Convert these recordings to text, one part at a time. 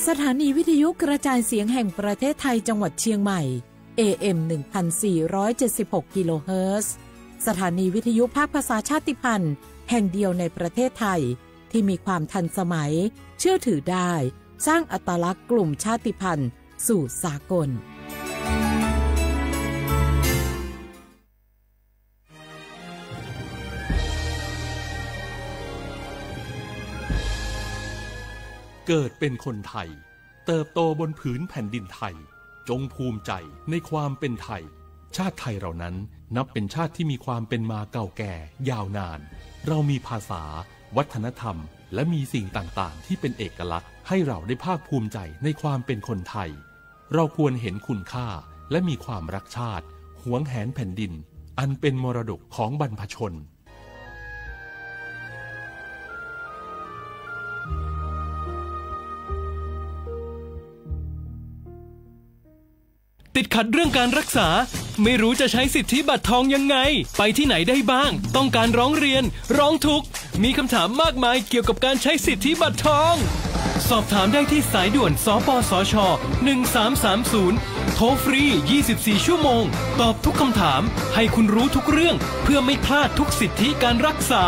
สถานีวิทยุกระจายเสียงแห่งประเทศไทยจังหวัดเชียงใหม่ เอ เอ็ม หนึ่งพันสี่ร้อยเจ็ดสิบหก กิโลเฮิรตซ์ สถานีวิทยุภาคภาษาชาติพันธุ์แห่งเดียวในประเทศไทย ที่มีความทันสมัย เชื่อถือได้ สร้างอัตลักษณ์กลุ่มชาติพันธุ์สู่สากล เกิดเป็นคนไทย เติบโตบนผืนแผ่นดินไทย จงภูมิใจในความเป็นไทย ชาติไทยเรานั้นนับเป็นชาติที่มีความเป็นมาเก่าแก่ยาวนาน เรามีภาษา วัฒนธรรม และมีสิ่งต่างๆ ที่เป็นเอกลักษณ์ ให้เราได้ภาคภูมิใจในความเป็นคนไทย เราควรเห็นคุณค่า และมีความรักชาติ หวงแหนแผ่นดิน อันเป็นมรดกของบรรพชน ติดขัดเรื่องการรักษา ไม่รู้จะใช้สิทธิบัตรทองยังไง ไปที่ไหนได้บ้าง ต้องการร้องเรียน ร้องทุกข์ มีคำถามมากมายเกี่ยวกับการใช้สิทธิบัตรทอง สอบถามได้ที่สายด่วน สปสช หนึ่งสามสามศูนย์ โทรฟรี ยี่สิบสี่ ชั่วโมง ตอบทุกคำถาม ให้คุณรู้ทุกเรื่อง เพื่อไม่พลาดทุกสิทธิการรักษา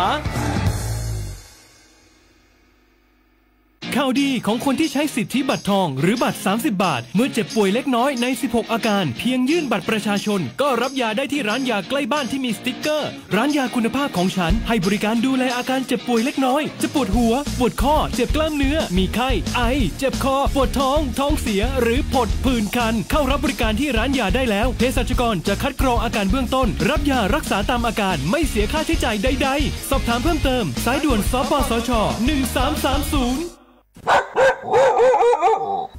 ข่าวดีของคนที่ใช้สิทธิบัตรทองหรือบัตร สามสิบ บาท เมื่อเจ็บป่วยเล็กน้อยใน สิบหก อาการ เพียงยื่นบัตรประชาชน ก็รับยาได้ที่ร้านยาใกล้บ้านที่มีสติ๊กเกอร์ ร้านยาคุณภาพของฉัน ให้บริการดูแลอาการเจ็บป่วยเล็กน้อย จะปวดหัว ปวดข้อ เจ็บกล้ามเนื้อ มีไข้ ไอ เจ็บคอ ปวดท้อง ท้องเสีย หรือผดผื่นคัน เข้ารับบริการที่ร้านยาได้แล้ว เภสัชกรจะคัดกรองอาการเบื้องต้น รับยารักษาตามอาการ ไม่เสียค่าใช้จ่ายใดๆ สอบถามเพิ่มเติม สายด่วน สปสช หนึ่งสามสามศูนย์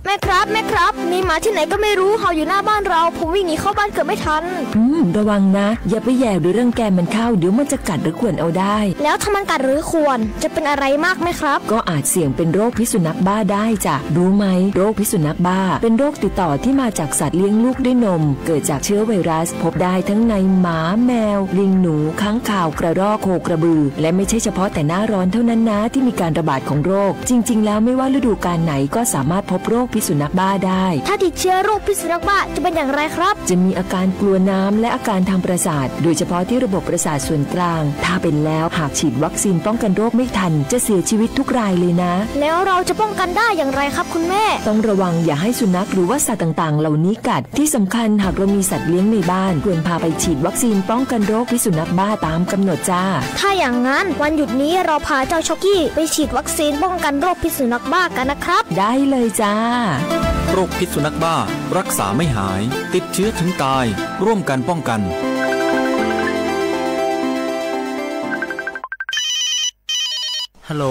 แม่ครับ แม่ครับ มีหมาที่ไหนก็ไม่รู้เห่าอยู่หน้าบ้านเรา ผมวิ่งหนีเข้าบ้านเกือบไม่ทัน อืม ระวังนะ อย่าไปแหย่หรือรังแกมันเข้า เดี๋ยวมันจะกัดหรือข่วนเอาได้ แล้วถ้ามันกัดหรือข่วน จะเป็นอะไรมากไหมครับ ก็อาจเสี่ยงเป็นโรคพิษสุนัขบ้าได้จ้ะ รู้ไหม โรคพิษสุนัขบ้า เป็นโรคติดต่อที่มาจากสัตว์เลี้ยงลูกด้วยนม เกิดจากเชื้อไวรัส พบได้ทั้งในหมา แมว ลิง หนู ค้างคาว กระรอก โคกระบือ และไม่ใช่เฉพาะแต่หน้าร้อนเท่านั้นนะ ที่มีการระบาดของโรค จริงๆ แล้วไม่ว่าฤดูกาลไหนก็สามารถพบโรคพิษสุนัขบ้าได้ ถ้าติดเชื้อโรคพิษสุนัขบ้าจะเป็นอย่างไรครับ จะมีอาการกลัวน้ำและอาการทางประสาท โดยเฉพาะที่ระบบประสาทส่วนกลาง ถ้าเป็นแล้วหากฉีดวัคซีนป้องกันโรคไม่ทัน จะเสียชีวิตทุกรายเลยนะ แล้วเราจะป้องกันได้อย่างไรครับคุณแม่ ต้องระวังอย่าให้สุนัขหรือว่าสัตว์ต่างๆ เหล่านี้กัด ที่สำคัญหากเรามีสัตว์เลี้ยงในบ้าน ควรพาไปฉีดวัคซีนป้องกันโรคพิษสุนัขบ้าตามกำหนดจ้า ถ้าอย่างนั้นวันหยุดนี้เราพาเจ้าช็อกกี้ไปฉีดวัคซีนป้องกันโรคพิษสุนัขบ้ากันนะครับ ได้เลยจ้า โรคพิษสุนัขบ้า รักษาไม่หาย ติดเชื้อถึงตาย ร่วมกันป้องกัน ฮัลโหล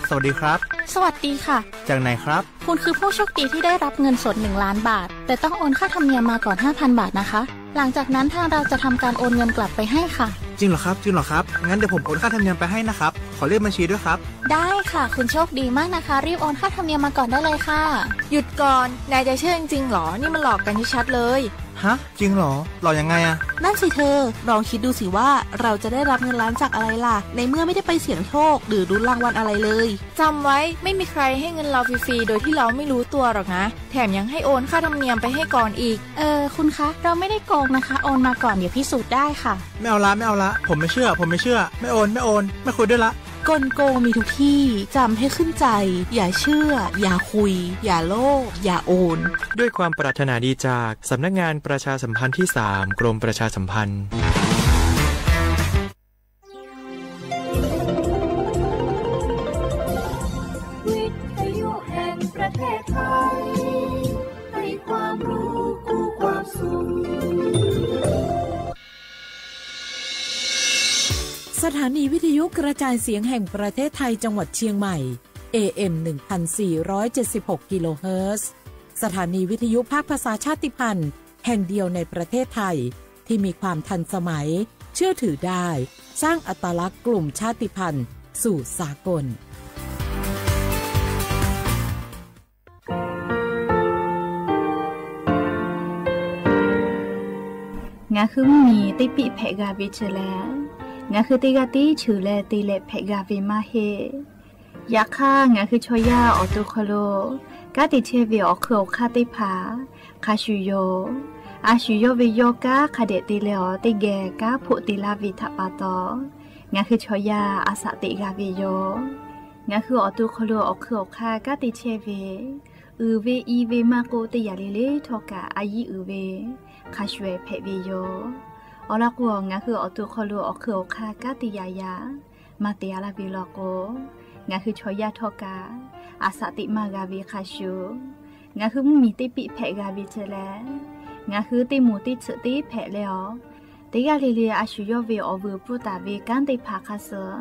สวัสดีครับ สวัสดีค่ะ จากไหนครับ คุณคือผู้โชคดีที่ได้รับเงินสด หนึ่งล้านบาท แต่ต้องโอนค่าธรรมเนียมมาก่อน ห้าพันบาทนะคะ หลังจากนั้นทางเราจะทำการโอนเงินกลับไปให้ค่ะ จริงเหรอครับ จริงเหรอครับ งั้นเดี๋ยวผมโอนค่าธรรมเนียมไปให้นะครับ ขอเลขบัญชีด้วยครับ ได้ค่ะ คุณโชคดีมากนะคะ รีบโอนค่าธรรมเนียมมาก่อนได้เลยค่ะ หยุดก่อน นายจะเชื่อจริงๆหรอ นี่มันหลอกกันชัดๆเลย ฮะ จริงเหรอ หลอกยังไงอะ นั่นสิเธอ ลองคิดดูสิว่าเราจะได้รับเงินล้านจากอะไรล่ะ ในเมื่อไม่ได้ไปเสี่ยงโชคหรือลุ้นรางวัลอะไรเลย จำไว้ ไม่มีใครให้เงินเราฟรีๆ โดยที่เราไม่รู้ตัวหรอกนะ แถมยังให้โอนค่าธรรมเนียมไปให้ก่อนอีก เออ คุณคะ เราไม่ได้โกงนะคะ โอนมาก่อน เดี๋ยวพิสูจน์ได้ค่ะ ไม่เอาละ ไม่เอาละ ผมไม่เชื่อ ผมไม่เชื่อ ไม่โอน ไม่โอน ไม่คุยด้วยละ กลโกงมีทุกที่ จำให้ขึ้นใจ อย่าเชื่อ อย่าคุย อย่าโลภ อย่าโอน ด้วยความปรารถนาดีจากสำนักงานประชาสัมพันธ์ที่สาม กรมประชาสัมพันธ์ วิทยุแห่งประเทศไทย ให้ความรู้คู่ความสุข สถานีวิทยุกระจายเสียงแห่งประเทศไทยจังหวัดเชียงใหม่ เอ เอ็ม หนึ่งพันสี่ร้อยเจ็ดสิบหก กิโลเฮิรตซ์ สถานีวิทยุภาคภาษาชาติพันธุ์แห่งเดียวในประเทศไทย ที่มีความทันสมัย เชื่อถือได้ สร้างอัตลักษณ์กลุ่มชาติพันธุ์สู่สากล Ngaˬ hui mvuhˇmiˬ teˇ piˆ hpehꞈ g'a ve chi leh, ngaˬ hui teˇ g'aˇ tiˉ cheuˬ leh te leh hpehꞈ g'a ve maˇ heˆ. Yaꞈ hk'aˇ, ngaˬ hui chaw yaˇ awˬ to hk'aw lo kanˉ te chehˇ ve awˬ hk'eun awˬ hk'aˇ teˇ hpaˍ hk'a shuˍ yoˬ. A shu yawˇ ve yawˇ kanˉ hk'a dehꞈ te leh awˬ teˇ geh kanˉ hpoˆ te laˇ ve htaꞈ pa taw, ngaˬ hui chaw yaˇ a shaꞈ teꞈ g'a ve yoˬ. Ngaˬ hui awˬ to hk'aw lo awˬ hk'eun awˬ hk'aˇ kanˉ te chehˇ ve, uiˍ ve i ve maˇ k'oˆ, teˇ yanˇ le le htawˇ kaꞈ a yiˉ uiˍ ve hk'a shuˍ hpehꞈ ve yoˬ. Awˬ lawn k'o, ngaˬ hui awˬ to hk'aw lo awˬ hk'eun awˬ hk'aˇ kanˉ te yaꞈ yaꞈ maˇ te a laˇ ve law k'o, ngaˬ hui chaw yaˇ htawˇ kaꞈ a shaꞈ teꞈ maˇ g'a ve hk'a shuˍ, ngaˬ hui mvuhˇmiˬ teˇ piˆ hpehꞈ g'a ve ceh leh, ngaˬ hui teˇ moˍ teˇ tsuhꞈ teˇ hpehꞈ leh awˬ, teˇ g'aˇ le le a shu yawˇ ve awˬ vuiˬ pfuhˇ taˍ ve kanˉ teˇ hpaˍ hk'a suh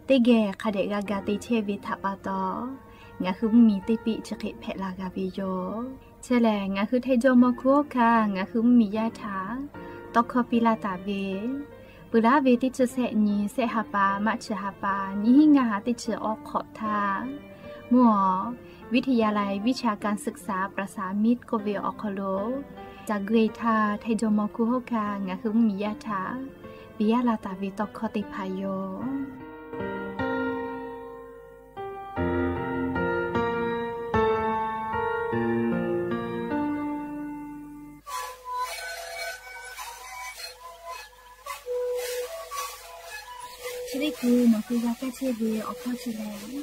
teˇ geh hk'a dehꞈ g'a ga te chehˇ ve htaꞈ pa taw, ngaˬ hui mvuhˇmiˬ teˇ piˆ chi hk'e hpehꞈ la g'a ve yoˬ. Chi lehˬ, ngaˬ hui Htaiˇ jawˇmawˇ hkunˉ hawˉ hkanˇ ngaˬ hui mvuhˇmiˬ yaˇ htaꞈ tawˇ hkawˇ piˇ laˇ taˍ ve, peuˬ laˉ ve teˇ chi sehˆ nyi, sehˆ ha pa, maˆ chi ha pa, nyiˇ hinˉ ngaˇ ha teˇ chi awˇ hk'awꞈ htaˇ, mvuhˇ awˬ วิทยาลัยวิชาการศึกษาประสามิตร k'oˆ ve awˬ hk'aw lo, ca gui htaˇ Htaiˇ jawˇmawˇ hkunˉ hawˉ hkanˇ ngaˬ hui mvuhˇmiˬ yaˇ htaꞈ piˇ laˇ taˍ ve tawˇ hkawˇ teˇ hpaˍ yoˬ. Chi teˇ hkui nawˬ hui g'a kaˇ chehˇ ve awˬ hkawˇ chi lehˬ,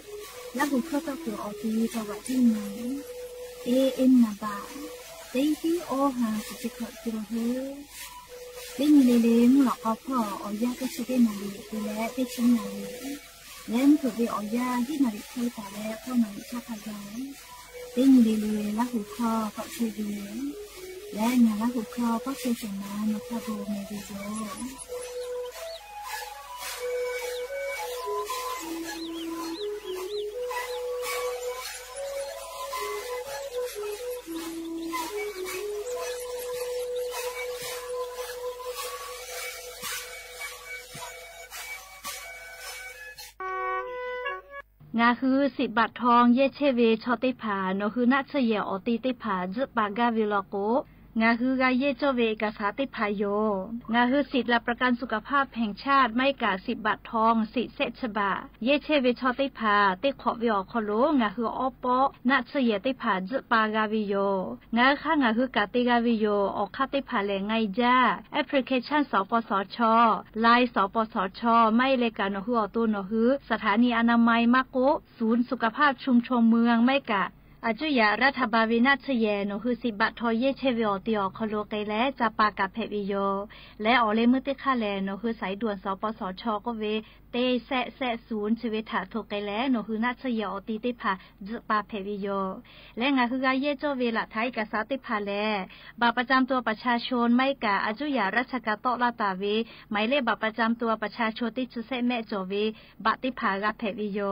Laˇ huˍ hkawˇ tawˇ kuiˬ awˬ ti taw vaꞈ tiˉ nyi, teˇ eˉ naˍ baꞈ, teˇ tiˉ awˇ ha chi teˇ hkawꞈ te la hui. Teˇ nyi le le mvuhˇ lawꞈ k'aw hpawˇ awˬ yanˇ teˇ chi teˇ naˍ riˍ te leh teˇ chi naˍ riˍ, leh mvuhˇ hpeuꞈ ve awˬ yanˇ hiˉ naˍ riˍ hk'e taˍ leh k'awˇ naˍ riˍ htaˇ hk'a gaˬ, teˇ nyi le le Laˇ huˍ hkawˇ tawˆ chehˇ ve, leh ngaˬ Laˇ huˍ hkawˇ tawˆ chehˇ shehˍ ma nawˬ hk'a gaˬ meh ve yoˬ. Ngaˬ hui siꞈ baꞈ htaw yehˇ chehˇ ve chaw teˇ hpaˍ nawˬ hui naˆ tsuhˇ yehˬ awˬ te teˇ hpaˍ tzuhˆ pa gaˇ ve law k'o, ngaˬ hui g'a yehˇ cawˇ ve เอกสาร teˇ hpaˍ yoˬ. Ngaˬ hui สิทธิ์หลักประกันสุขภาพแห่งชาติ maˇ heˆ kaꞈ siꞈ baꞈ htaw siꞈ shehˆ chi baꞈ yehˇ chehˇ ve chaw teˇ hpaˍ teˇ hk'awꞈ ve awˬ hk'aw lo ngaˬ hui awˉ pawˆ naˆ tsuhˇ yehˬ teˇ hpaˍ tzuhˆ pa g'a ve yoˬ. Ngaˬ hui hk'aˇ ngaˬ hui kaꞈ te g'a ve yoˬ. Awˬ hk'aˇ teˇ hpaˍ lehˬ, งานยาก application สปสช Line สปสช maˇ heˆ leh kaꞈ nawˬ hui awˬ to nawˬ hui สถานีอนามัย maˇ k'oˆ ศูนย์สุขภาพชุมชนเมือง maˇ heˆ kaꞈ อายุทยารัฐบาล ve naˆ tsuhˇ yehˬ nawˬ hui siꞈ baꞈ htaw yehˇ chehˇ ve awˬ te awˬ hk'aw lo k'ai leh ca pa kaꞈ hpehꞈ ve yoˬ. Leh awˬ leh meuˇ teˇ hk'aˇ lehˬ nawˬ hui สายด่วน สปสช k'oˆ ve เจ็ด เจ็ด ศูนย์ chi ve htaꞈ hto k'ai leh nawˬ hui naˆ tsuhˇ yehˬ awˬ te teˇ hpaˍ tzuhˆ pa hpehꞈ ve yoˬ. Leh ngaˬ hui g'a yehˇ cawˇ ve หลักฐานเอกสาร teˇ hpaˍ lehˬ, บัตรประจำตัวประชาชน maˇ heˆ kaꞈ อายุทยาราชการ tawˆ laˇ taˍ ve หมายเลขบัตรประจำตัวประชาชน teˇ chi shehˆ mehˆ cawˬ ve บัตร teˇ hpaˍ g'a hpehꞈ ve yoˬ.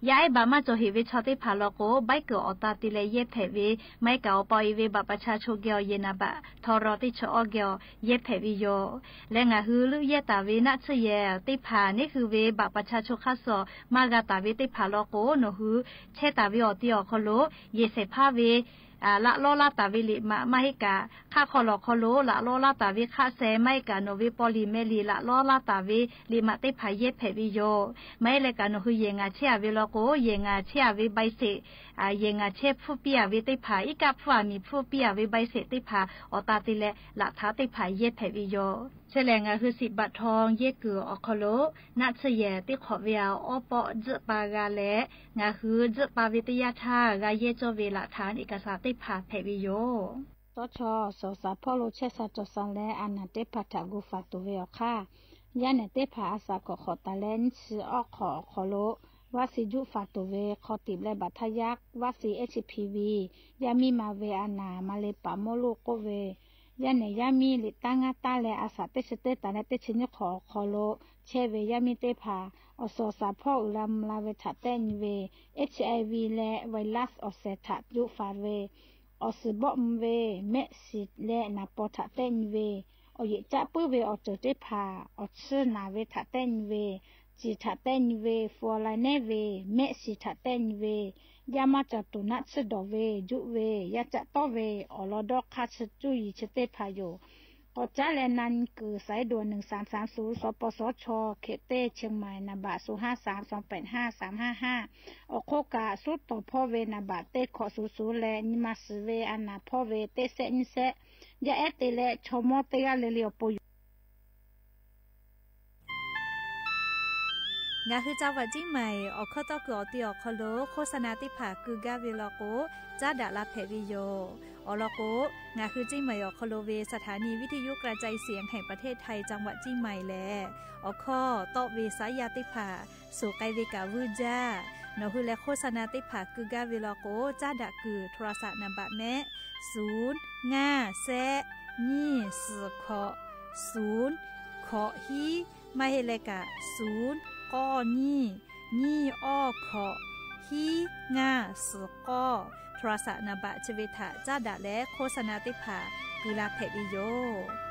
Yaˇ ehˉ บัตร maˇ cawˬ heꞈ ve chaw teˇ hpaˍ law k'o, ใบเกิด awˬ ta te leh yehˇ hpehꞈ ve, maˇ heˆ kaꞈ awˬ pa awˬ e ve บัตรประชาชน geh awˬ yehˬ naˍ baꞈ htaw raw teˇ chi awˇ geh awˬ yehˇ hpehꞈ ve yoˬ. Leh ngaˬ hui leuˆ yehˇ taˍ ve naˆ tsuhˇ yehˬ teˇ hpaˍ neˉ hui ve บัตรประชาชน hk'aˇ suh maˇ g'a taˍ ve teˇ hpaˍ law k'o, nawˬ hui chehˇ taˍ ve awˬ te awˬ hk'aw lo yehˬ shehˍ hpaˇ ve laꞈ lawˇ laˇ taˍ ve liꞈ maꞈ maˇ heˆ kaꞈ, hk'aˆ hk'aw lawˬ hk'aw lo laꞈ lawˇ laˇ taˍ ve hk'aˆ sheh maˇ heˆ kaꞈ nawˬ ve paw liꞈ meh liꞈ laꞈ lawˇ laˇ taˍ ve liꞈ maꞈ teˇ hpaˍ yehˇ hpehꞈ ve yoˬ. Maˇ heˆ leh kaꞈ nawˬ hui yehˬ ngaˬ chehˇ a ve law k'o, yehˬ ngaˬ chehˇ a ve ใบเสร็จ, yehˬ ngaˬ chehˇ hpfuhˇ piˇ a ve teˇ hpaˍ, iˉ kaˆ hpfuhˇ a miˬ hpfuhˇ piˇ a ve ใบเสร็จ teˇ hpaˍ awˬ ta te leh laꞈ htaꞈ teˇ hpaˍ yehˇ hpehꞈ ve yoˬ. Chi lehˬ, ngaˬ hui siꞈ baꞈ htaw yehˇ kuiˬ awˬ hk'aw lo naˆ tsuhˇ yehˬ teˇ hk'awꞈ ve a awˉ pawˆ tzuhˆ pa g'a leh, ngaˬ hui tzuhˆ pa ve teˇ yanˇ htaˇ g'a yehˇ cawˇ ve laꞈ htaꞈ เอกสาร teˇ hpaˍ hpehꞈ ve yoˬ. Tawˇ chaw sawˍ saˍ hpawˇ lo chehˇ sha cawˬ sha leh a naˍ teˇ hpaˍ htaꞈ gu faˍ tuˬ ve awˬ hk'aˇ, yaˇ nehˬ teˇ hpaˍ a shaꞈ hk'awꞈ hk'awꞈ taˍ leh nyiˇ chi awˇ hk'awꞈ awˬ hk'aw lo วัคซีน juˆ faˍ tuˬ ve hk'aw tiꞈ leh baꞈ htaˇ yaˇ วัคซีน เอชพีวี yaˇ miˇ ma ve a naˍ ma le paˍ mawˇ loˇ k'oˆ ve, yaˇ nehˬ yaˇ miˇ liꞈ taˇ ngaˇ taˇ leh a shaꞈ teˇ chi teˇ taˍ leh teˇ chi nyiˇ hk'awꞈ awˬ hk'aw lo chehˇ ve yaˇ miˇ teˇ hpaˍ awˬ suhˍ awˬ shaˍ hpawˇ uiˍ la mvuh la ve htaꞈ tehˆ nyi ve, HIV leh virus awˬ shehˍ htaꞈ juˆ faˍ ve, awˬ suhˍ bawˆ mvuh ve, mehˆ shiˍ leh naˍ paw htaꞈ tehˆ nyi ve, awˬ yeꞈ caˆ puiˉ ve awˬ ceuˬ teˇ hpaˍ awˬ tsuhˇ naˍ ve htaꞈ tehˆ nyi ve, ciˬ htaꞈ tehˆ nyi ve, fluoride nehˉ ve, mehˆ shiˍ htaꞈ tehˆ nyi ve, yaˇ maˇ cawˬ tuˬ naˆ tsuhˇ dawˬ ve, juˆ ve, yaˇ caˆ tawˆ ve, awˬ lawn dawˇ hk'aˇ chi cuˇ yiˍ chi teˇ hpaˍ yoˬ. K'awꞈ caˉ leh na nyi kuiˬ สายด่วน หนึ่งสามสามศูนย์ สปสช เขตเต้ เชียงใหม่ นามบัตร ศูนย์ห้าสาม สองแปดห้า สามห้าห้า awˬ hk'oˆ kaꞈ suhˉ tawˍ hpawˇ ve นามบัตร teˇ hkawꞈ suhˍ suhˍ leh nyi ma suhˍ ve a naˍ hpawˇ ve teˇ sehˆ nyiˇ sehˆ yaˇ ehˉ te leh chaw mawˇ teˇ g'aˇ le le awˬ pon yoˬ. Ngaˬ hui จังหวัดเชียงใหม่ awˬ hkawˇ tawˇ kuiˬ awˬ ti awˬ hk'aw lo โฆษณา teˇ hpaˍ keu gaˇ ve law k'o, caˉ daꞈ la hpehꞈ ve yoˬ. Awˬ lawn k'o, ngaˬ hui เชียงใหม่ awˬ hk'aw lo ve สถานีวิทยุกระจายเสียงแห่งประเทศไทย จังหวัดเชียงใหม่ lehˬ, awˬ hkawˇ tawˆ ve saˉ yaˇ teˇ hpaˍ suhˍ k'ai ve kaꞈ vuiˇ jaˇ. Nawˬ hui leh โฆษณา teˇ hpaˍ keu gaˇ ve law k'o, caˉ daꞈ kuiˬ โทรศัพท์ นามบัตร mehˆ, suhˍ ngaˇ sehˆ nyiˇ suhˍ hkawꞈ suhˍ hkawꞈ hiˉ, maˇ heˆ leh kaꞈ suhˍ k'awˇ nyiˇ nyiˇ awˇ hkawꞈ hiˉ ngaˇ suhˍ k'awˇ โทรศัพท์ นามบัตร chi ve htaꞈ caˉ daꞈ leh โฆษณา teˇ hpaˍ keu la hpehꞈ ve yoˬ.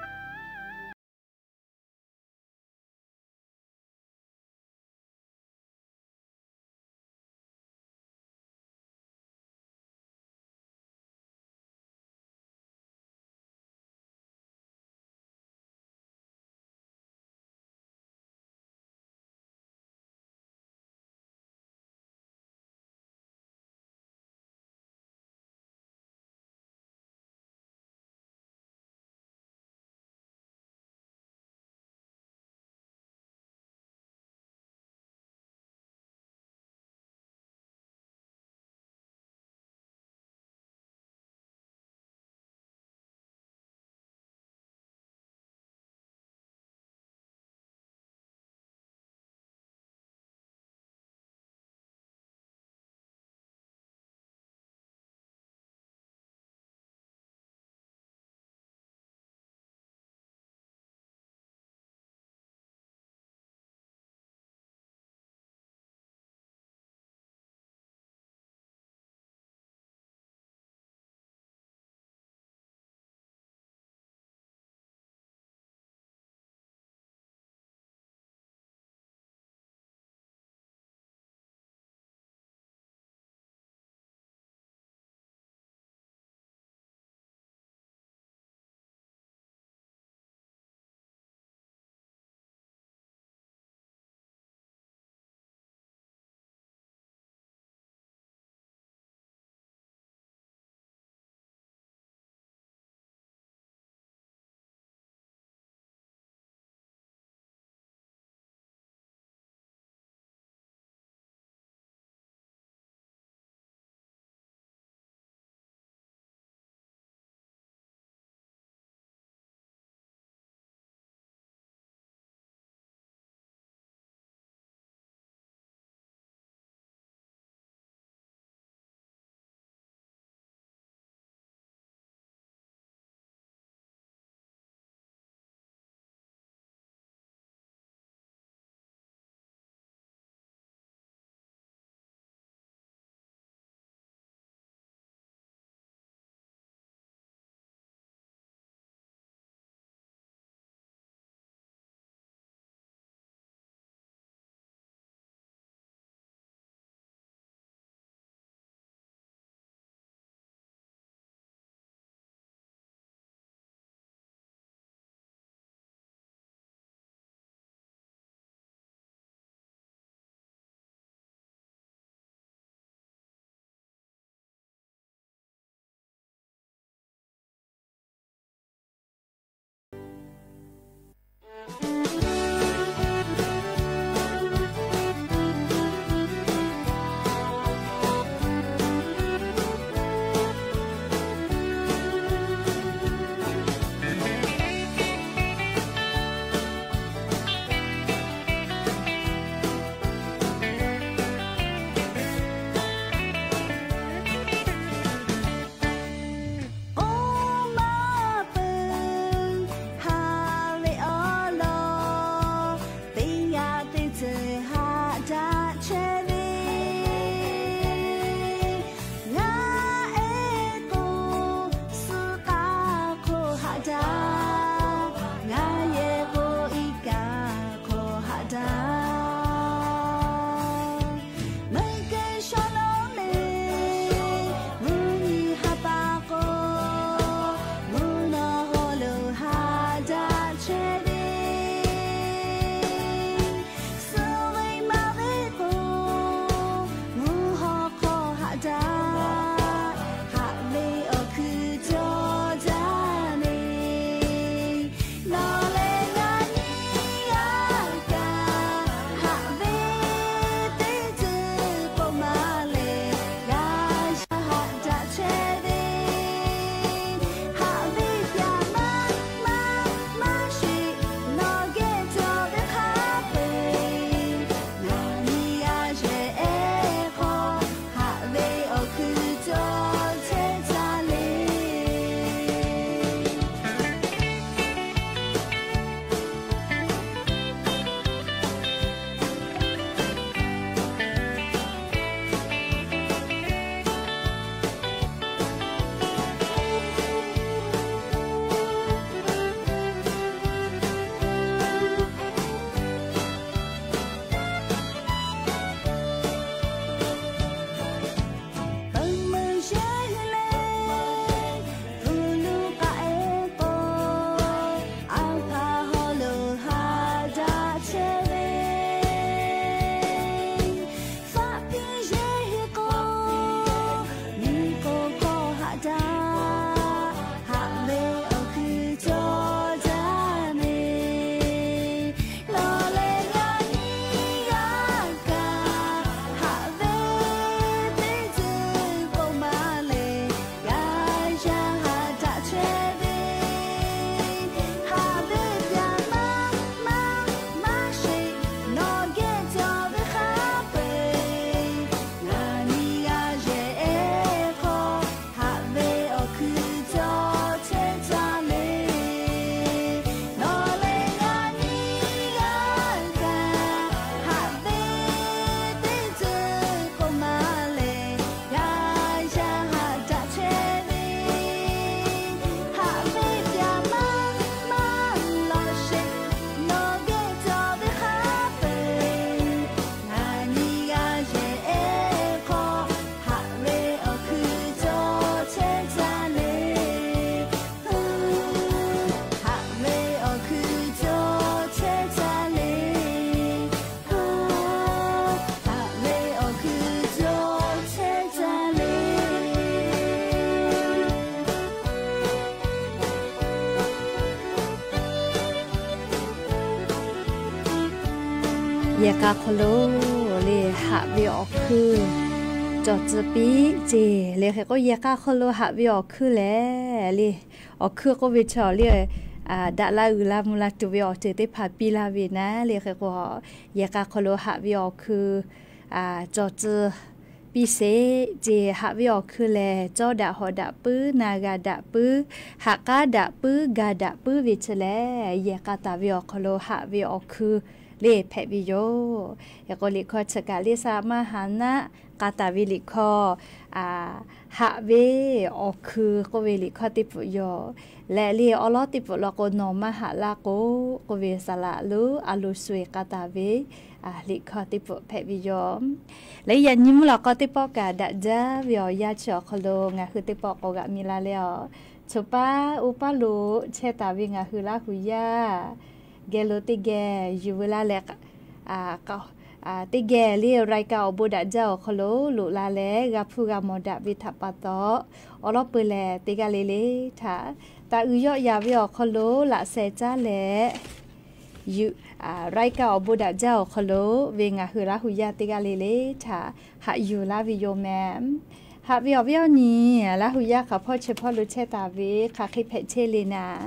Yehˬ k'a hk'aw lo le haꞈ ve awˬ hkui cawˬ tcuh piˇ ceˇ le. Hk'e k'o, yehˬ k'a hk'aw lo haꞈ ve awˬ hkui lehˬ le, awˬ hkui k'oˆ ve chi le, daꞈ la uiˍ la mvuh la tuˬ ve awˬ ceuˬ teˇ hpaˍ piˇ laˇ ve naˉ le. Hk'e k'o, yehˬ k'a hk'aw lo haꞈ ve awˬ hkui cawˬ tcuh piˇ sheˍ ceˇ. Haꞈ ve awˬ hkui lehˬ, cawˇ daꞈ hawꞈ daꞈ puiˉ, na g'a daꞈ puiˉ, haꞈ k'aˉ daꞈ puiˉ, ga daꞈ puiˉ ve chi lehˬ, yehˬ k'a taˍ ve awˬ hk'aw lo haꞈ ve awˬ hkui le hpehꞈ ve yoˬ. Hk'e k'o, liꞈ hkawˇ chi kaꞈ le, saˍ laꞈ maˇ ha naˆ k'a taˍ ve liꞈ hkawˇ, haꞈ ve awˬ hkui k'oˆ ve liꞈ hkawˇ teˇ pfuhꞈ yoˬ. Lehˬ le, awˉ lawˉ teˇ pfuhꞈ law k'o, nawˬ maˇ haꞈ laˇ k'o k'oˆ ve saˍ laꞈ lonˉ a lo sho eˬ k'a taˍ ve liꞈ hkawˇ teˇ pfuhꞈ hpehꞈ ve yoˬ. Leh yaꞈ nyi mvuhˇ lawꞈ k'aw teˇ pawˆ kaꞈ daꞈ jaˇ ve awˬ yanˇ chi awˬ hk'aw lo ngaˬ hui teˇ pawˆ k'awꞈ g'aꞈ mi la leh, a, choˬ paˉ oˇ paˉ lo chehˇ taˍ ve ngaˬ hui Laˇ huˍ yaˇ geh lo teˇ geh yuˬ veu laˇ leh, teˇ geh le รายการ awˬ bon daꞈ jaˇ awˬ hk'aw lo loꞈ la leh g'a hpuˇ g'a mawˬ daꞈ ve htaꞈ pa taw, awˉ lawˉ peu lehˬ teˇ g'aˇ le le htaꞈ taˍ uiˍ yawˆ yaˍ ve awˬ hk'aw lo laꞈ sheh caˉ leh, yuˬ, รายการ awˬ bon daꞈ jaˇ awˬ hk'aw lo ve ngaˬ hui Laˇ huˍ yaˇ teˇ g'aˇ le le htaꞈ haꞈ yuˬ laˇ ve yoˬ meh. Haꞈ ve awˬ viˉ awˬ nyi, Laˇ huˍ yaˇ hk'aˬ hpawˇ chi hpawˇ lo chehˇ taˍ ve hk'aˬ hk'e hpehꞈ chehˇ le naˍ,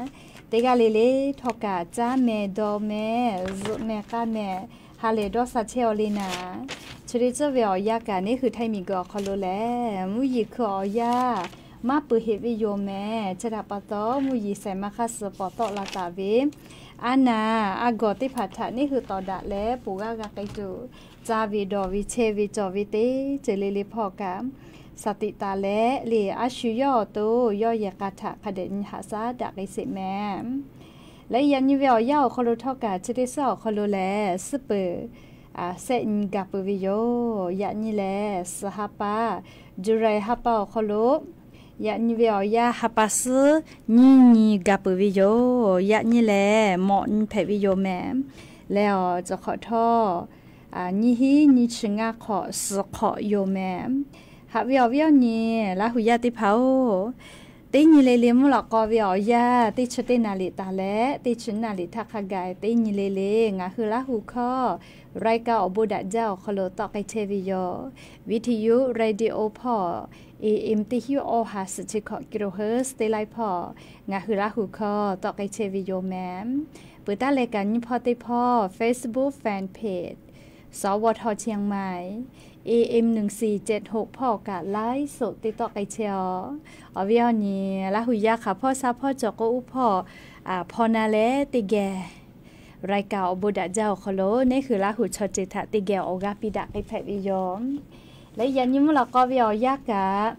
teˇ g'aˇ le le htawˇ kaꞈ caˉ meh dawˇ meh zuhꞈ meh k'aˇ meh ha lehˬ dawˇ sha chehˇ aw le naˍ. Chi le tcuhˇ ve awˬ yanˇ kaꞈ neˇ hui Htaiˇ miˬguiˬ awˬ hk'aw lo lehˬ, mvuhˇ yeˬ hkui awˬ yanˇ maˇ peuˬ heꞈ ve yoˬ meh. Chi htaꞈ pa taw, mvuhˇ yeˬ shehˍ ma hk'aˇ suh pawˍ tawˆ la taˍ ve aˉ naˍ aˉ gawˬ teˇ hpaˍ htaꞈ neˇ hui tawˍ daꞈ leh ponˬ g'aˇ g'a k'ai tuˬ, caˇ ve dawˬ ve chehˇ ve cawˬ ve teˇ ceuˬ le le hpawˇ kaꞈ shaˍ tiꞈ taˍ leh le, a shu yawˇ awˬ to yawˇ yehˬ k'a htaꞈ hk'a dehꞈ nyi haꞈ shaˉ daꞈ k'ai sheˍ meh. Leh yaꞈ nyi ve awˬ yanˇ awˬ hk'aw lo htawˇ kaꞈ chi teˇ suhˉ awˬ hk'aw lo lehˬ, suhˉ peuˬ shehˆ nyi gaˬ peuˬ ve yoˬ. Yaꞈ nyi lehˬ, suhˍ ha pa, July ha pa awˬ hk'aw lo yaꞈ nyi ve awˬ yanˇ ha pa suhˉ nyiˇ nyi gaˬ peuˬ ve yoˬ. Yaꞈ nyi lehˬ, mawꞈ nyi hpehꞈ ve yoˬ meh. Leh awˬ cawˬ hk'awꞈ htawˇ, nyiˇ hinˉ nyiˇ chi ngaˇ hk'awꞈ suhˍ hk'awꞈ yoˬ meh. Haꞈ ve awˬ viˉ awˬ nyi, Laˇ huˍ yaˇ teˇ hpaˍ-oˬ, teˇ nyi le le mvuhˇ lawꞈ k'aw ve awˬ yanˇ teˇ chi teˇ naˍ liꞈ taˍ leh teˇ chi naˍ liꞈ htaˇ hk'a gaˬ teˇ nyi le le ngaˬ hui Laˇ huˍ hkawˇ รายการ awˬ bon daꞈ jaˇ awˬ hk'aw lo tawˆ k'ai chehˇ ve yoˬ. วิทยุ radio hpawˇ, A M teˇ hinˉ awˇ ha suhˍ chi hkawꞈ กิโลเฮิร์ตซ์ teˇ laiˉ hpawˇ ngaˬ hui Laˇ huˍ hkawˇ tawˆ k'ai chehˇ ve yoˬ meh. Peuˬ taˉ leh kaꞈ nyiˇ hpawˇ teˇ hpawˇ Facebook fan page สวท เชียงใหม่ A M หนึ่งสี่เจ็ดหก hpawˇ kaꞈ ไลฟ์สด teˇ tawˆ k'ai chehˇ aw. Awˬ viˉ awˬ nyi, Laˇ huˍ yaˇ hk'aˬ hpawˇ shaˉ hpawˇ cawˬ k'o, uˉ hpawˇ hpawˇ na leh teˇ geh รายการ awˬ bon daꞈ jaˇ awˬ hk'aw lo neˇ hui Laˇ huˍ chaw ceuˬ htaꞈ teˇ geh awˬ g'aˇ piˇ daꞈ k'ai hpehꞈ ve yoˬ. Leh yaꞈ nyi mvuhˇ lawꞈ k'aw ve awˬ yanˇ kaꞈ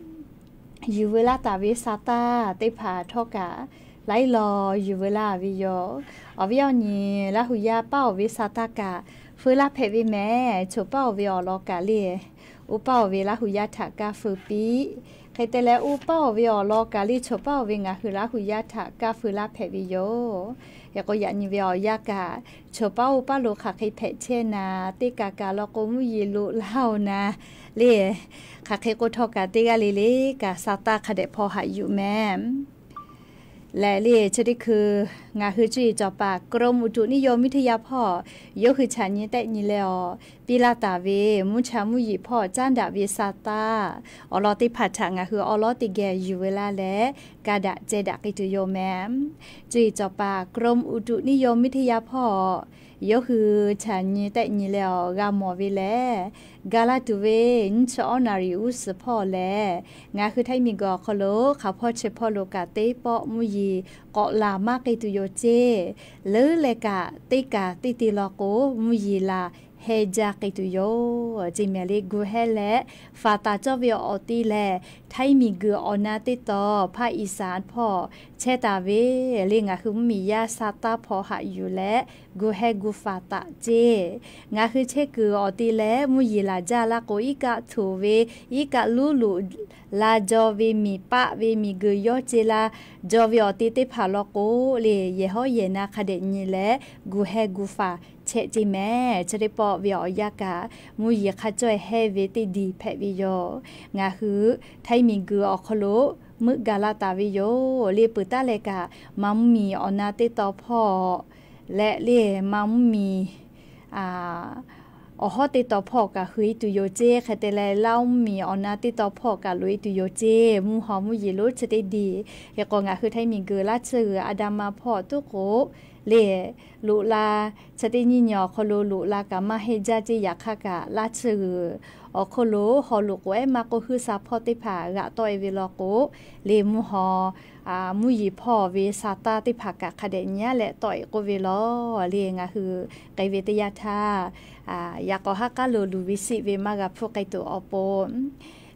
yuˬ veu laˇ taˍ ve sa taˇ teˇ hpaˍ htawˇ kaꞈ laiˉ law yuˬ veu laˇ ve yoˬ. Awˬ viˉ awˬ nyi, Laˇ huˍ yaˇ paˇ oˬ ve sa taˇ kaꞈ feu laˇ hpehꞈ ve meh. Choˬ paˇ oˬ ve awˬ lawn kaꞈ le, oˇ paˇ oˬ ve Laˇ huˍ yaˇ htaꞈ kaˇ feu piˇ. Hk'e te leh, oˇ paˇ oˬ ve awˬ lawn kaꞈ le, choˬ paˇ oˬ ve ngaˬ hui Laˇ huˍ yaˇ htaꞈ kaˇ feu laˇ hpehꞈ ve yoˬ. Hk'e k'o, yaꞈ nyi ve awˬ yanˇ kaꞈ choˬ paˇ oˇ paˇ lo hk'aˬ hk'e hpehꞈ chehˇ naˍ, teˇ kaˬ kaˬ law k'o mvuhˇ yeˬ loꞈ laˇ oˬ naˍ le. Hk'aˬ hk'e k'o htawˇ kaꞈ teˇ g'aˇ le le kaꞈ sa taˇ hk'a dehꞈ hpaw haꞈ yuˬ meh. Leh le, chi teˇ hkui ngaˬ hui cuˇ yiˍ cawˬ paˍ กรมอุตุนิยมวิทยา hpawˇ yawˇ hui chaꞈ nyi tehˆ nyi leh awˬ piˇ laˇ taˍ ve mvuhˇ cha mvuhˇ yeˬ hpawˇ caˉ daꞈ ve sa taˇ awˬ lawn teˇ hpaˍ htaꞈ ngaˬ hui awˉ lawˉ teˇ geh yuˬ veu laˇ leh, ka daꞈ ceh daꞈ k'ai tuˬ yoˬ meh. Cuˇ yiˍ cawˬ paˍ กรมอุตุนิยมวิทยา hpawˇ yawˇ hui chaꞈ nyi tehˆ nyi leh awˬ g'a mawˬ ve lehˬ, ga laˇ tuˬ ve nyiˇ chi awˉ naˍ riˍ g'uˇ suhˍ hpawˇ lehˬ, ngaˬ hui Htaiˇ miˬguiˬ awˬ hk'aw lo hk'aˬ hpawˇ chi hpawˇ lo kaꞈ teˇ pawˆ mvuhˇ yeˬ k'awꞈ laˬ maˇ k'ai tuˬ yoˬ ceˇ. Leuˉ leh kaꞈ teˇ kaˬ teˇ te law k'o, mvuhˇ yeˬ laˬ heh jaˇ k'ai tuˬ yoˬ ceˇ meh le. Gu heh leh faˍ taˍ cawˇ ve awˬ ti lehˬ, Htaiˇ miˬguiˬ awˬ na teˇ taw hpaˇ Iˍsaˍ hpawˇ chehˇ taˍ ve le, ngaˬ hui mvuhˇ miˬ yaˇ sa taˇ hpaw haꞈ yuˬ leh gu heh gu faˍ taˍ ceˇ. Ngaˬ hui chehˇ kuiˬ awˬ ti leh mvuhˇ yeˬ laˬ jaˇ laˇ k'o, iˉ kaˆ htoꞈ ve, iˉ kaˆ luˉ loꞈ la jaw ve, miˬ paˆ ve, miˬguiˬ yawˇ ce la jaw ve awˬ ti teˇ hpaˍ law k'o le, yehˬ hawˉ yehˬ na hk'a dehꞈ nyi leh gu heh gu faˍ chehˇ ceˇ meh. Chi teˇ pawˆ ve awˬ yanˇ kaꞈ mvuhˇ yeˬ hk'a caweh heh ve teˇ diˬ hpehꞈ ve yoˬ. Ngaˬ hui Htaiˇ miˬguiˬ awˬ hk'aw lo meuˆ gaˬ la taˍ ve yoˬ le. Peuˬ taˉ leh kaꞈ ma mvuhˇ miˬ awˬ na teˇ taw hpawˇ leh le, ma mvuhˇ miˬ awˬ hawˉ teˇ taw hpawˇ kaꞈ hui e tuˬ yoˬ ceˇ. Hk'e te leh, Laˇ oˇ miˬ awˬ na teˇ taw hpawˇ kaꞈ loꞈ e tuˬ yoˬ ceˇ. Mvuhˇ haw mvuhˇ yeˬ lonˉ chi teˇ diˬ. Hk'e k'o, ngaˬ hui Htaiˇ miˬ guiˬ laˇ tsuhˇ g'uiˬ Andaman hpawˇ tuˉ k'o, le, loꞈ la, chi teˇ nyiˇ nyi awˬ hk'aw lo loꞈ la kaꞈ maˇ heˆ jaˇ ceˇ. Yaꞈ hk'aˇ kaꞈ, laˇ tsuhˇ g'uiˬ awˬ hk'aw lo haw loꞈ k'oꞈ ehˉ maˇ k'oˆ, huiˉ sa hpawˇ teˇ hpaˍ g'aꞈ tawˆ e ve law k'o, le, mvuhˇ haw mvuhˇ yeˬ hpawˇ ve sa taˇ teˇ hpaˍ kaꞈ hk'a dehꞈ nyi aˉ leh tawˆ e k'oˆ ve law. Le, ngaˬ hui k'ai ve teˇ yanˇ htaˇ, yaꞈ k'awꞈ haˉ k'aˉ lo luˬ ve siˆ ve maˇ g'a hpuˇ k'ai tuˬ awˬ pon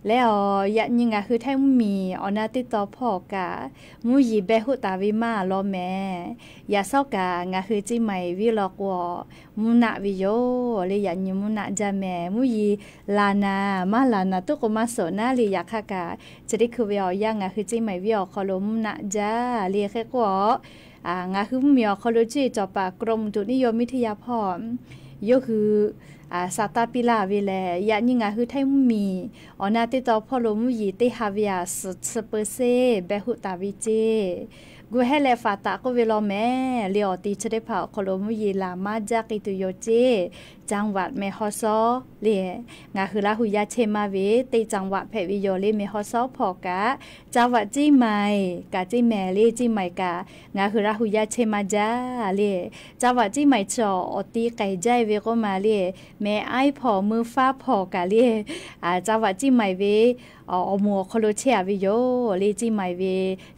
leh, awˬ, yaꞈ nyi ngaˬ hui Htaiˇ mvuhˇ miˬ awˬ na teˇ taw hpawˇ kaꞈ mvuhˇ yeˬ beh hoˆ taˍ ve maˇ law mehˍ. Yaꞈ shawˉ kaꞈ ngaˬ hui ceˇ maiˍ viˉ law k'o, mvuhˇ naˆ ve yoˬ. Le, yaꞈ nyi mvuhˇ naˆ jaˇ mehˍ. Mvuhˇ yeˬ laˬ naˍ maˇ laˬ naˍ tuˉ k'o maˇ shawˍ naˉ. Le, yaꞈ hk'aˇ kaꞈ chi teˇ hkui ve awˬ yanˇ ngaˬ hui ceˇ maiˍ viˉ awˬ hk'aw lo mvuhˇ naˆ jaˇ. Le, hk'e k'o, ngaˬ hui mvuhˇ miˬ awˬ hk'aw lo cuˇ yiˍ cawˬ paˍ กรมอุตุนิยมวิทยา hpawˇ yawˇ hui sa taˇ piˇ laˇ ve lehˬ, yaꞈ nyi ngaˬ hui Htaiˇ mvuhˇ miˬ awˬ na teˇ taw hpawˇ lo mvuhˇ yeˬ teˇ ha ve aꞈ suhˍ chi เปอร์เซ็นต์ beh hoˆ taˍ ve ceˇ. Gu heh leh faˍ taˍ k'oˆ ve law mehˍ. Le, awˬ te chi teˇ hpaˍ awˬ hk'aw lo mvuhˇ yeˬ laˬ maˇ jaˇ k'ai tuˬ yoˬ ceˇ. จังหวัดแม่ฮ่องสอน le, ngaˬ hui Laˇ huˍ yaˇ chehˇ maˇ ve teˇ จังหวัด hpehꞈ ve yoˬ. Le, แม่ฮ่องสอน hpawˇ kaꞈ จังหวัดเชียงใหม่ kaꞈ ceˇ mehˍ. Le, เชียงใหม่ kaꞈ ngaˬ hui Laˇ huˍ yaˇ chehˇ maˇ jaˇ. Le, จังหวัดเชียงใหม่ chi awˬ te k'ai jaˇ e ve k'oˆ ma le, แม่อ้อย hpawˇ เมืองฟ้า hpawˇ kaꞈ le, จังหวัดเชียงใหม่ ve awˬ moˍ awˬ hk'aw lo chehˇ a ve yoˬ. Le, เชียงใหม่ ve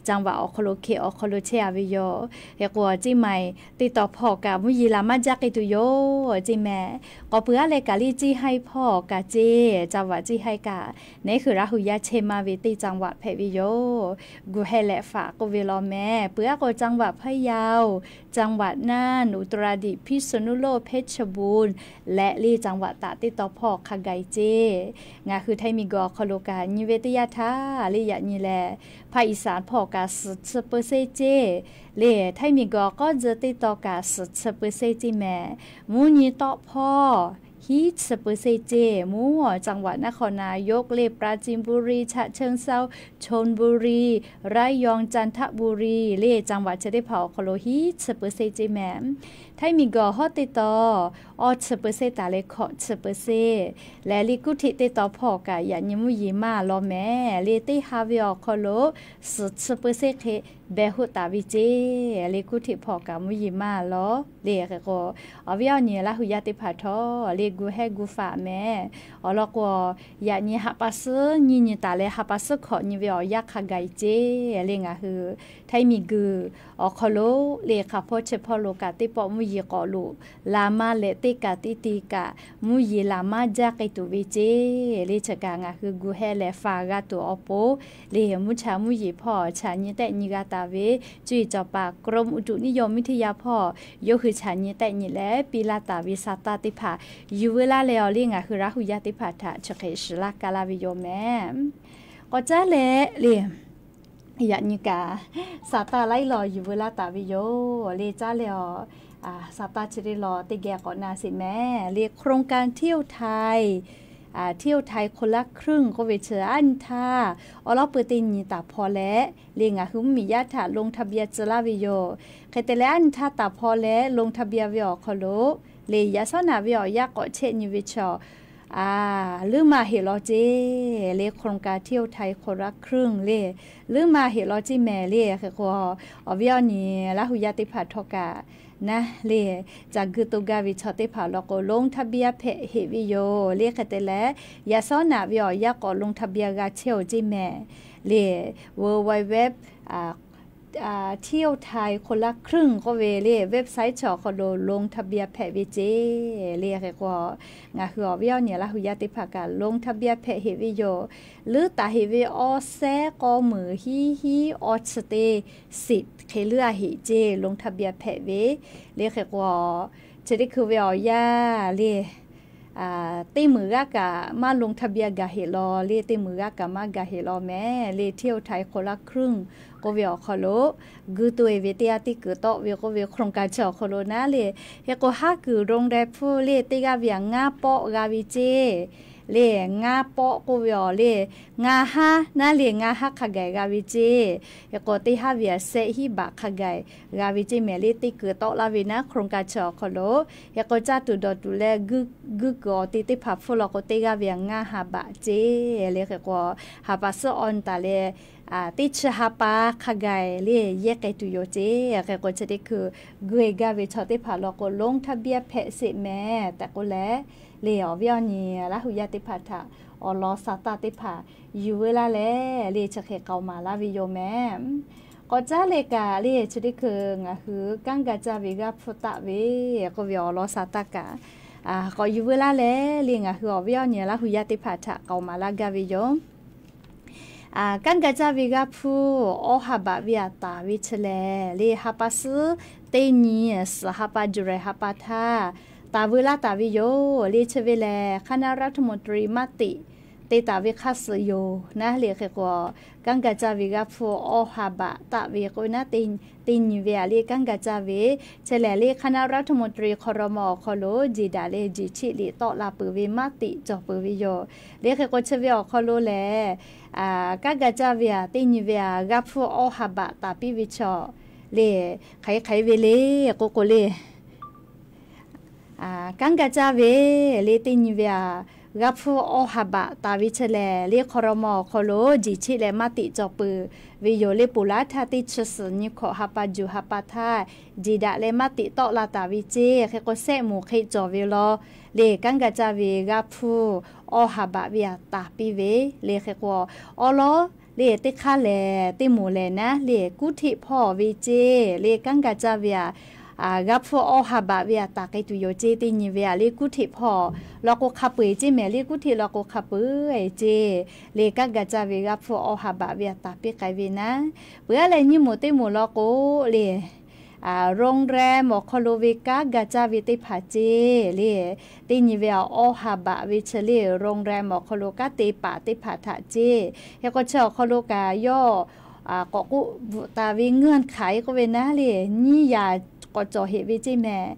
จังหวัด awˬ hk'aw lo hkeh awˬ hk'aw lo chehˇ a ve yoˬ. Hk'e k'o, เชียงใหม่ teˇ taw hpawˇ kaꞈ mvuhˇ yeˬ laˬ maˇ jaˇ k'ai tuˬ yoˬ ceˇ mehˍ. K'awꞈ peuˬ aˉ leh kaꞈ le, เชียงราย hpawˇ kaꞈ ceˇ, จังหวัดเชียงราย kaꞈ neˉ hui Laˇ huˍ yaˇ chehˇ maˇ ve teˇ จังหวัด hpehꞈ ve yoˬ. Gu heh leh faˍ k'oˆ ve law mehˍ. Peuˬ aˉ k'o, จังหวัดพะเยา จังหวัดน่าน อุตรดิตถ์ พิษณุโลก เพชรบูรณ์ leh le จังหวัดตาก teˇ taw hpawˇ hk'a gaˬ e ceˇ. Ngaˬ hui Htaiˇ miˬ guiˬ awˬ hk'aw lo kaꞈ nyi ve teˇ yanˇ htaˇ le, yaꞈ nyi lehˬ ภาคอีสาน hpawˇ kaꞈ suhˍ chi เปอร์เซ็นต์ ceˇ. Le, Htaiˇ miˬ guiˬ awˬ k'awˉ tcuh teˇ taw kaꞈ suhˍ chi เปอร์เซ็นต์ ceˇ mehˍ. Mvuhˇ nyi tawˆ hpawˇ hiˉ chi เปอร์เซ็นต์ ceˇ. Mvuhˇ จังหวัดนครนายก le, ปราจีนบุรี ฉะเชิงเทรา ชลบุรี ระยอง จันทบุรี le, จังหวัด chi teˇ hpaˍ awˬ hk'aw lo hiˉ chi เปอร์เซ็นต์ ceˇ mehˍ. Htaiˇ miˬ guiˬ awˬ hawˉ teˇ taw awˇ chi เปอร์เซ็นต์ taˍ leh hkawꞈ chi เปอร์เซ็นต์ leh le, Kuˇ htiꞈ teˇ taw hpawˇ kaꞈ yaꞈ nyi mvuhˇ yeˬ maˇ law mehˍ. Le, teˇ ha ve awˬ hk'aw lo suhˍ chi เปอร์เซ็นต์ hk'e beh hoˆ taˍ ve ceˇ. Le, Kuˇ htiꞈ hpawˇ kaꞈ mvuhˇ yeˬ maˇ law. Le, hk'e k'o, awˬ viˉ awˬ nyi Laˇ huˍ yaˇ teˇ hpaˍ htawˇ le, gu heh gu faˍ mehˍ. Awˬ lawn k'o, yaꞈ nyi ha pa suhˉ nyiˇ nyi taˍ leh ha pa suhˉ hkawꞈ nyi ve awˬ yanˇ hk'a gaˬ e ceˇ. Le, ngaˬ hui Htaiˇ miˬ guiˬ awˬ hk'aw lo le, hk'a hpawˇ chi hpawˇ lo kaꞈ teˇ pawˆ mvuhˇ yeˬ k'awꞈ loꞈ la maˇ leh, teˇ kaꞈ teˇ ti kaꞈ mvuhˇ yeˬ laˬ maˇ jaˇ k'ai tuˬ ve ceˇ. Le, chi kaꞈ ngaˬ hui gu heh leh faˍ g'a tuˬ awˬ pon le, mvuhˇ cha mvuhˇ yeˬ hpawˇ chaꞈ nyi tehˆ nyi g'a taˍ ve cuˇ yiˍ cawˬ paˍ กรมอุตุนิยมวิทยา hpawˇ yawˇ hui chaꞈ nyi tehˆ nyi leh piˇ laˇ taˍ ve sa taˇ teˇ hpaˍ yuˬ veu laˇ leh awˬ le, ngaˬ hui Laˇ huˍ yaˇ teˇ hpaˍ htaꞈ chi hk'e shiˍ laˇ ka laˇ ve yoˬ mehˍ. K'awꞈ caˉ leh le, yaꞈ nyi kaꞈ sa taˇ laiˉ law yuˬ veu laˇ taˍ ve yoˬ. Le, caˉ leh awˬ, sa taˇ chi teˇ law teˇ geh k'awꞈ na sheˍ mehˍ. Le, โครงการเที่ยวไทย เที่ยวไทยคนละครึ่ง k'oˆ ve chi aˉ nyi htaˇ awˉ lawˉ peu teˇ nyi taˍ hpaw leh, le, ngaˬ hui mvuhˇ miˬ yaˇ htaꞈ ลงทะเบียน tcuh laˇ ve yoˬ. Hk'e te leh aˉ nyi htaˇ taˍ hpaw leh ลงทะเบียน ve awˬ hk'aw lo, le, yaꞈ shawˉ naꞈ ve awˬ yanˇ k'awꞈ chehˇ nyi ve chaw, a, leuˉ maˇ heˆ law ceˇ. Le, โครงการเที่ยวไทยคนละครึ่ง le, leuˉ maˇ heˆ law ceˇ mehˍ. Le, hk'e k'o, awˬ viˉ awˬ nyi Laˇ huˍ yaˇ teˇ hpaˍ htawˇ kaꞈ naˉ le, ca gui to gaˇ ve chaw teˇ hpaˍ law k'o ลงทะเบียน hpehꞈ heˆ ve yoˬ. Le, hk'e te leh yaꞈ shawˉ naꞈ ve awˬ yanˇ k'awꞈ ลงทะเบียน g'a chehˇ oˬ ceˇ mehˍ. Le, www เที่ยวไทยคนละครึ่ง k'oˆ ve le, website chi awˬ hk'aw lo ลงทะเบียน hpehꞈ ve ceˇ. Le, hk'e k'o, ngaˬ hui awˬ viˉ awˬ nyi Laˇ huˍ yaˇ teˇ hpaˍ kaꞈ ลงทะเบียน hpehꞈ heˆ ve yoˬ. Leuˉ taˍ heˆ ve awˬ sehˉ k'awˇ meunˍ hiˉ hiˉ awˬ chi teˇ shiˍ hk'e leuˉ a heˆ ceˇ ลงทะเบียน hpehꞈ ve. Le, hk'e k'o, chi teˇ hkui ve awˬ yanˇ le, teˇ meunˍ g'aˇ kaꞈ maˇ ลงทะเบียน gaˬ heˆ law. Le, teˇ meunˍ g'aˇ kaꞈ maˇ gaˬ heˆ law mehˍ. Le, เที่ยวไทยคนละครึ่ง k'oˆ ve awˬ hk'aw lo gu to e ve teˇ yanˇ teˇ kuiˬ tawˆ ve k'oˆ ve โครงการ chi awˬ hk'aw lo naˉ le, hk'e k'o haˉ kuiˬ โรงแรม hpfuhˇ le, teˇ g'aˇ ve aꞈ ngaˇ pawˆ g'a ve ceˇ. le ngaˇ pawˆ k'oˆ ve awˬ le, ngaˇ haˉ naˉ le ngaˇ haˉ hk'a gaˬ g'a ve ceˇ. Hk'e k'o teˇ haˉ ve aꞈ shehˆ hiˉ baꞈ hk'a gaˬ g'a ve ceˇ mehˍ le. Teˇ kuiˬ tawˆ laˇ ve naˉ โครงการ chi awˬ hk'aw lo, hk'e k'o caˇ tuˬ dawˬ tuˬ leh guˇ kuiˬ awˬ te teˇ hpaˍ hpfuhˇ law k'o teˇ g'aˇ ve aꞈ ngaˇ ha baꞈ ceˇ le. Hk'e k'o ha pa suhˉ awˬ taˍ leh teˇ chi ha pa hk'a gaˬ le yehˇ k'ai tuˬ yoˬ ceˇ. Hk'e k'o chi teˇ hkui gu e gaˇ ve chaw teˇ hpaˍ law k'o ลงทะเบียน hpehꞈ sheˍ mehˍ tehꞈ k'oˆ leh, le awˬ viˉ awˬ nyi Laˇ hu yaˇ teˇ hpaˍ htaꞈ awˬ lawn sa taˇ teˇ hpaˍ yuˬ veu laˇ leh le chi hk'e k'aoˍ maˍ laˇ ve yoˬ mehˍ. K'awꞈ caˉ leh kaꞈ le chi teˇ hkui ngaˬ hui kanˉ ga caˇ ve g'aˇ hpfuhˇ taˆ ve k'oˆ ve awˬ lawn sa taˇ kaꞈ k'awꞈ yuˬ veu laˇ leh le ngaˬ hui awˬ viˉ awˬ nyi Laˇ hu yaˇ teˇ hpaˍ htaꞈ k'aoˍ maˍ laˇ gaˇ ve yoˬ. Kanˉ ga caˇ ve g'aˇ hpfuhˇ awˇ ha baꞈ ve aꞈ taˍ ve chi lehˬ le ha pa suhˉ teˇ nyi suhˍ ha pa July ha pa htaˇ taˍ veu laˇ taˍ ve yoˬ. Le chi ve lehˬ คณะรัฐมนตรี maˇ tiꞈ te taˍ ve hk'aˇ suh yoˬ naˉ le. Hk'e k'o kanˉ ga caˇ ve g'aˇ hpfuhˇ awˇ ha baꞈ taˆ ve k'o naˉ teˇ nyi ve aꞈ le kanˉ ga caˇ ve chi lehˬ le คณะรัฐมนตรี ครม. awˬ hk'aw lo jeˬ daꞈ leh jeˬ cheˆ liꞈ tawˆ la peuˬ ve maˇ tiꞈ cawˬ peuˬ ve yoˬ. Le hk'e k'o chi ve awˬ hk'aw lo lehˬ kanˉ ga caˇ ve aꞈ teˇ nyi ve aꞈ g'aˇ hpfuhˇ awˇ ha baꞈ taˍ piˇ ve chaw le hk'aˬ hk'e ve le k'oˆ k'o le kanˉ ga caˇ ve le teˇ nyi ve aꞈ g'aˇ hpfuhˇ awˇ ha baꞈ taˍ ve chi lehˬ le ครม. awˬ hk'aw lo jeˬ cheˆ leh maˇ tiꞈ cawˬ peuˬ ve yoˬ. Le ponˬ laˇ htaˇ teˇ chi suhˍ nyi hkawꞈ ha pa juˬ ha pa htaˇ jeˬ daꞈ leh maˇ tiꞈ tawˆ la taˍ ve ceˇ. Hk'e k'o shehˆ moˍ hk'e cawˬ ve law le kanˉ ga caˇ ve g'aˇ hpfuhˇ awˇ ha baꞈ ve aꞈ taˍ piˇ ve le. Hk'e k'o awˉ lawˉ le teˇ hk'aˇ lehˬ teˇ moˍ lehˬ naˉ le kuˉ hteˆ hpawˇ ve ceˇ le kanˉ ga caˇ ve aꞈ g'aˇ hpfuhˇ awˇ ha baꞈ ve aꞈ taˍ k'ai tuˬ yoˬ ceˇ. Teˇ nyi ve aꞈ le kuˉ hteˆ hpawˇ law k'o hk'a peu eˬ ceˇ mehˍ le kuˉ hteˆ law k'o hk'a peu eˬ ceˇ le kanˉ ga caˇ ve g'aˇ hpfuhˇ awˇ ha baꞈ ve aꞈ taˍ piˇ k'ai ve naˉ. Peuˬ aˉ leh nyiˇ moˍ teˇ moˍ law k'o le โรงแรม awˬ hk'aw lo ve kanˉ ga caˇ ve teˇ hpaˍ ceˇ le teˇ nyi ve aꞈ awˇ ha baꞈ ve chi le โรงแรม awˬ hk'aw lo kanˉ te paˍ teˇ hpaˍ htaꞈ ceˇ. Hk'e k'o chi awˬ hk'aw lo kaꞈ yawˇ k'awꞈ k'oˆ bvuhꞈ taˍ ve เงื่อนไข k'oˆ ve naˉ le nyiˇ yaꞈ k'awꞈ cawˬ heꞈ ve ceˇ mehˍ.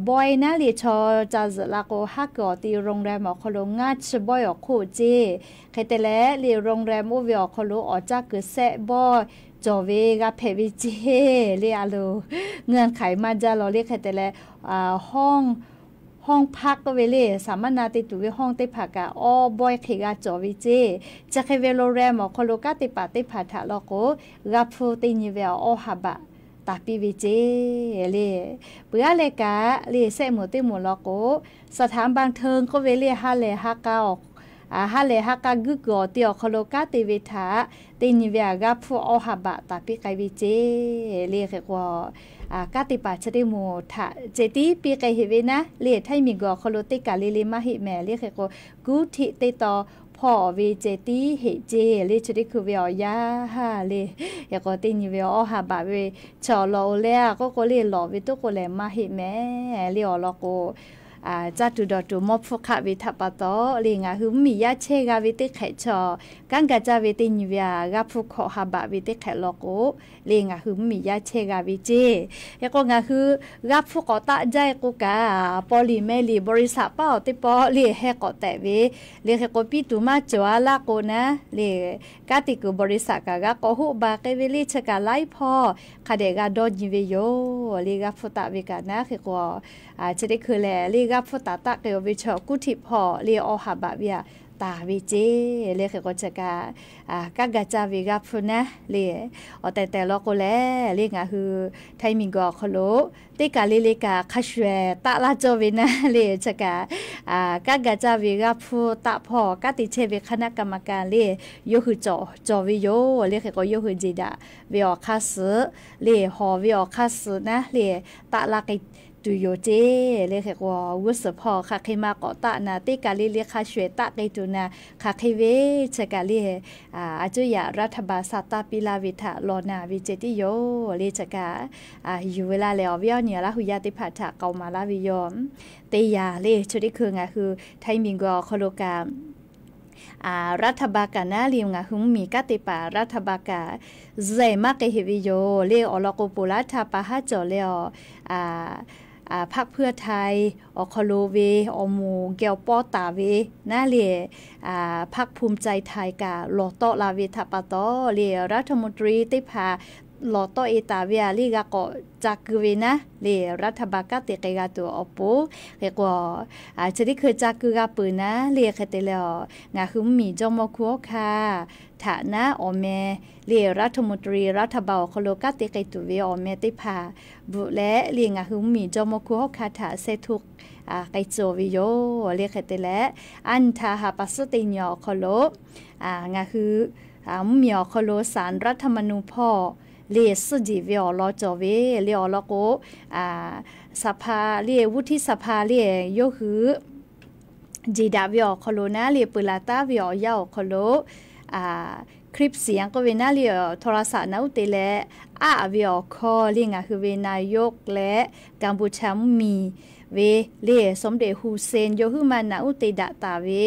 Bawehˇ naˉ le chaw ca zuhꞈ la k'o haˉ kuiˬ awˬ te โรงแรม awˬ hk'aw lo ngaˇ chi bawehˇ awˬ hk'oˆ ceˇ. Hk'e te leh le โรงแรม oˇ ve awˬ hk'aw lo awˬ caˇ kuiˬ shehˆ bawehˇ cawˬ ve g'a hpehꞈ ve ceˇ le a loˬ. เงื่อนไข maˇ jaˇ law le hk'e te leh ห้องพัก k'oˆ ve le saˍ maˇ na te tuˬ ve ห้อง teˇ hpaˍ kaꞈ awˇ bawehˇ hk'e g'a cawˬ ve ceˇ. Chi hk'e ve โรงแรม awˬ hk'aw lo kanˉ te paˍ teˇ hpaˍ htaꞈ law k'o g'aˇ hpfuhˇ teˇ nyi ve aꞈ awˇ ha baꞈ taˍ piˇ ve ceˇ le. Peuˬ aˉ leh kaꞈ le shehˆ moˍ teˇ moˍ law k'o สถานบันเทิง k'oˆ ve le ha lehˬ ha k'a ha lehˬ ha k'a guˇ kuiˬ awˬ te awˬ hk'aw lo kanˉ te ve htaꞈ teˇ nyi ve aꞈ g'aˇ hpfuhˇ awˇ ha baꞈ taˍ piˇ k'ai ve ceˇ le. Hk'e k'o kanˉ te paˍ chi teˇ moˍ htaꞈ ceh tiˉ piˇ k'ai heꞈ ve naˉ le htaiˇ miˬ guiˬ awˬ hk'aw lo teˇ kaˬ le le maˇ heˆ mehˍ le. Hk'e k'o kuˉ hteˆ teˇ taw hpawˇ ve ceh tiˉ heˆ ceˇ le. Chi teˇ hkui ve awˬ yanˇ le hk'e k'o teˇ nyi ve awˇ ha baꞈ ve chaw lawˬ oˬ leh a k'oˆ k'o le lawˬ ve toˉ k'o lehˬ maˇ heˆ mehˍ le. Awˬ lawn k'o caˇ tuˬ dawˬ tuˬ mawˇ hpfuhˇ hk'aˆ ve htaꞈ pa taw le ngaˬ hui mvuhˇmiˬ yaˇ chehˇ g'a ve teˇ hk'ehꞈ chaw kanˉ ga caˇ ve teˇ nyi ve aꞈ g'aˇ hpfuhˇ hkawꞈ ha baꞈ ve teˇ hk'ehꞈ law k'o le ngaˬ hui mvuhˇmiˬ yaˇ chehˇ g'a ve ceˇ. Hk'e k'o ngaˬ hui g'aˇ hpfuhˇ k'awꞈ taˆ jaˇ e k'o kaꞈ paw liꞈ meh liꞈ บริษัท paˇ awˬ teˇ pawˆ le heh k'awꞈ tehꞈ ve le. Hk'e k'o piˇ tuˬ maˇ cawˬ a laˇ k'o naˉ le kanˉ te kuiˬ บริษัท kaꞈ g'a k'awꞈ hoˆ ba k'ai ve le chi kaꞈ laiˉ hpawˇ hk'a dehꞈ g'a dawˇ nyi ve yoˬ le. G'aˇ hpfuhˇ taˆ ve kaꞈ naˉ hk'e k'o chi teˇ hkui lehˬ le g'aˇ hpfuhˇ taˍ taˆ k'ai ve chaw kuˉ hteˆ hpawˇ le awˇ ha baꞈ ve aꞈ taˍ ve ceˇ le. Hk'e k'o chi kaꞈ kanˉ ga caˇ ve g'aˇ hpfuhˇ naˉ le awˬ tehˬ tehˬ law k'o lehˬ le ngaˬ hui htaiˇ miˬ guiˬ awˬ hk'aw lo teˇ kaˬ le le kaꞈ hk'a shuˍ ehˍ taˆ laˇ cawˇ ve naˉ le chi kaꞈ kanˉ ga caˇ ve g'aˇ hpfuhˇ taˆ hpawˇ kanˉ te chehˇ ve คณะกรรมการ le yawˇ hui cawˬ ve yoˬ le. Hk'e k'o yawˇ hui jeˬ daꞈ ve awˬ hk'aˇ suh le hawˬ ve awˬ hk'aˇ suh naˉ le taˆ laˇ k'ai tuˬ yoˬ ceˇ le. Hk'e k'o g'uˇ suhˍ hpawˇ hk'aˬ hk'e ma k'awꞈ taˆ na teˇ kaˬ le le hk'a shuˍ ehˍ taˆ k'ai tuˬ na hk'aˬ hk'e ve chi kaꞈ le a cuˇ yaꞈ รัฐบาล sa taˇ piˇ laˇ ve htaꞈ lawˬ na ve ceh tiˉ yoˬ le. Chi kaꞈ yuˬ ve laˇ lehˬ awˬ viˉ awˬ nyi Laˇ hu yaˇ teˇ hpaˍ htaꞈ k'aoˍ maˍ laˇ ve yoˬ. Teˇ yanˇ le chi teˇ hkui ngaˬ hui htaiˇ miˬ guiˬ awˬ hk'aw lo kaꞈ รัฐบาล kaꞈ naˉ le ngaˬ hui mvuhˇmiˬ kanˉ te paˍ รัฐบาล kaꞈ zuhꞈ maˇ k'ai heꞈ ve yoˬ le. Awˬ lawn k'o ponˬ laˇ htaˇ pa haˉ cawˬ leh awˬ พรรคเพื่อไทย awˬ hk'aw lo ve awˬ moˍ geh awˬ pawˇ taˍ ve naˉ le, พรรคภูมิใจไทย kaꞈ lawˬ tawˆ la ve htaꞈ pa taw le, รัฐมนตรี teˇ hpaˍ lawˬ tawˆ e taˍ ve a le g'a k'awꞈ ca keu ve naˉ le, รัฐบาล kanˉ te k'ai g'a tuˬ awˬ pon. Hk'e k'o, chi teˇ hkui ca keu g'a peuˬ naˉ le, hk'e te leh, ngaˬ hui mvuhˇmiˬ jawˇmawˇ hkunˉ hawˉ hkanˇ htaꞈ naˉ awˬ meh le, รัฐมนตรี รัฐบาล awˬ hk'aw lo kanˉ te k'ai tuˬ ve awˬ meh teˇ hpaˍ bvuhꞈ leh le, ngaˬ hui mvuhˇmiˬ jawˇmawˇ hkunˉ hawˉ hkanˇ htaꞈ seh htoˇ k'ai tcuh ve yoˬ le. Hk'e te leh, a nyi htaˇ ha pa suhˉ teˇ nyi awˬ hk'aw lo ngaˬ hui mvuhˇmiˬ awˬ hk'aw lo ศาลรัฐธรรมนูญ hpawˇ le suhˉ jeˬ ve awˬ lawn cawˬ ve le awˬ lawn k'o, สภา le วุฒิสภา le yawˇ hui jeˬ daꞈ ve awˬ hk'aw lo naˉ le, peuˬ laˬ taˉ ve awˬ yanˇ awˬ hk'aw lo คลิปเสียง k'oˆ ve naˉ le, โทรศัพท์ naꞈ uˉ te leh aˆ ve awˬ hkawˇ le, ngaˬ hui ve นายก leh กัมพูชา mvuhˇmiˬ ve le สมเด็จ Hun Sen yawˇ hui maˇ naꞈ uˉ te daꞈ taˍ ve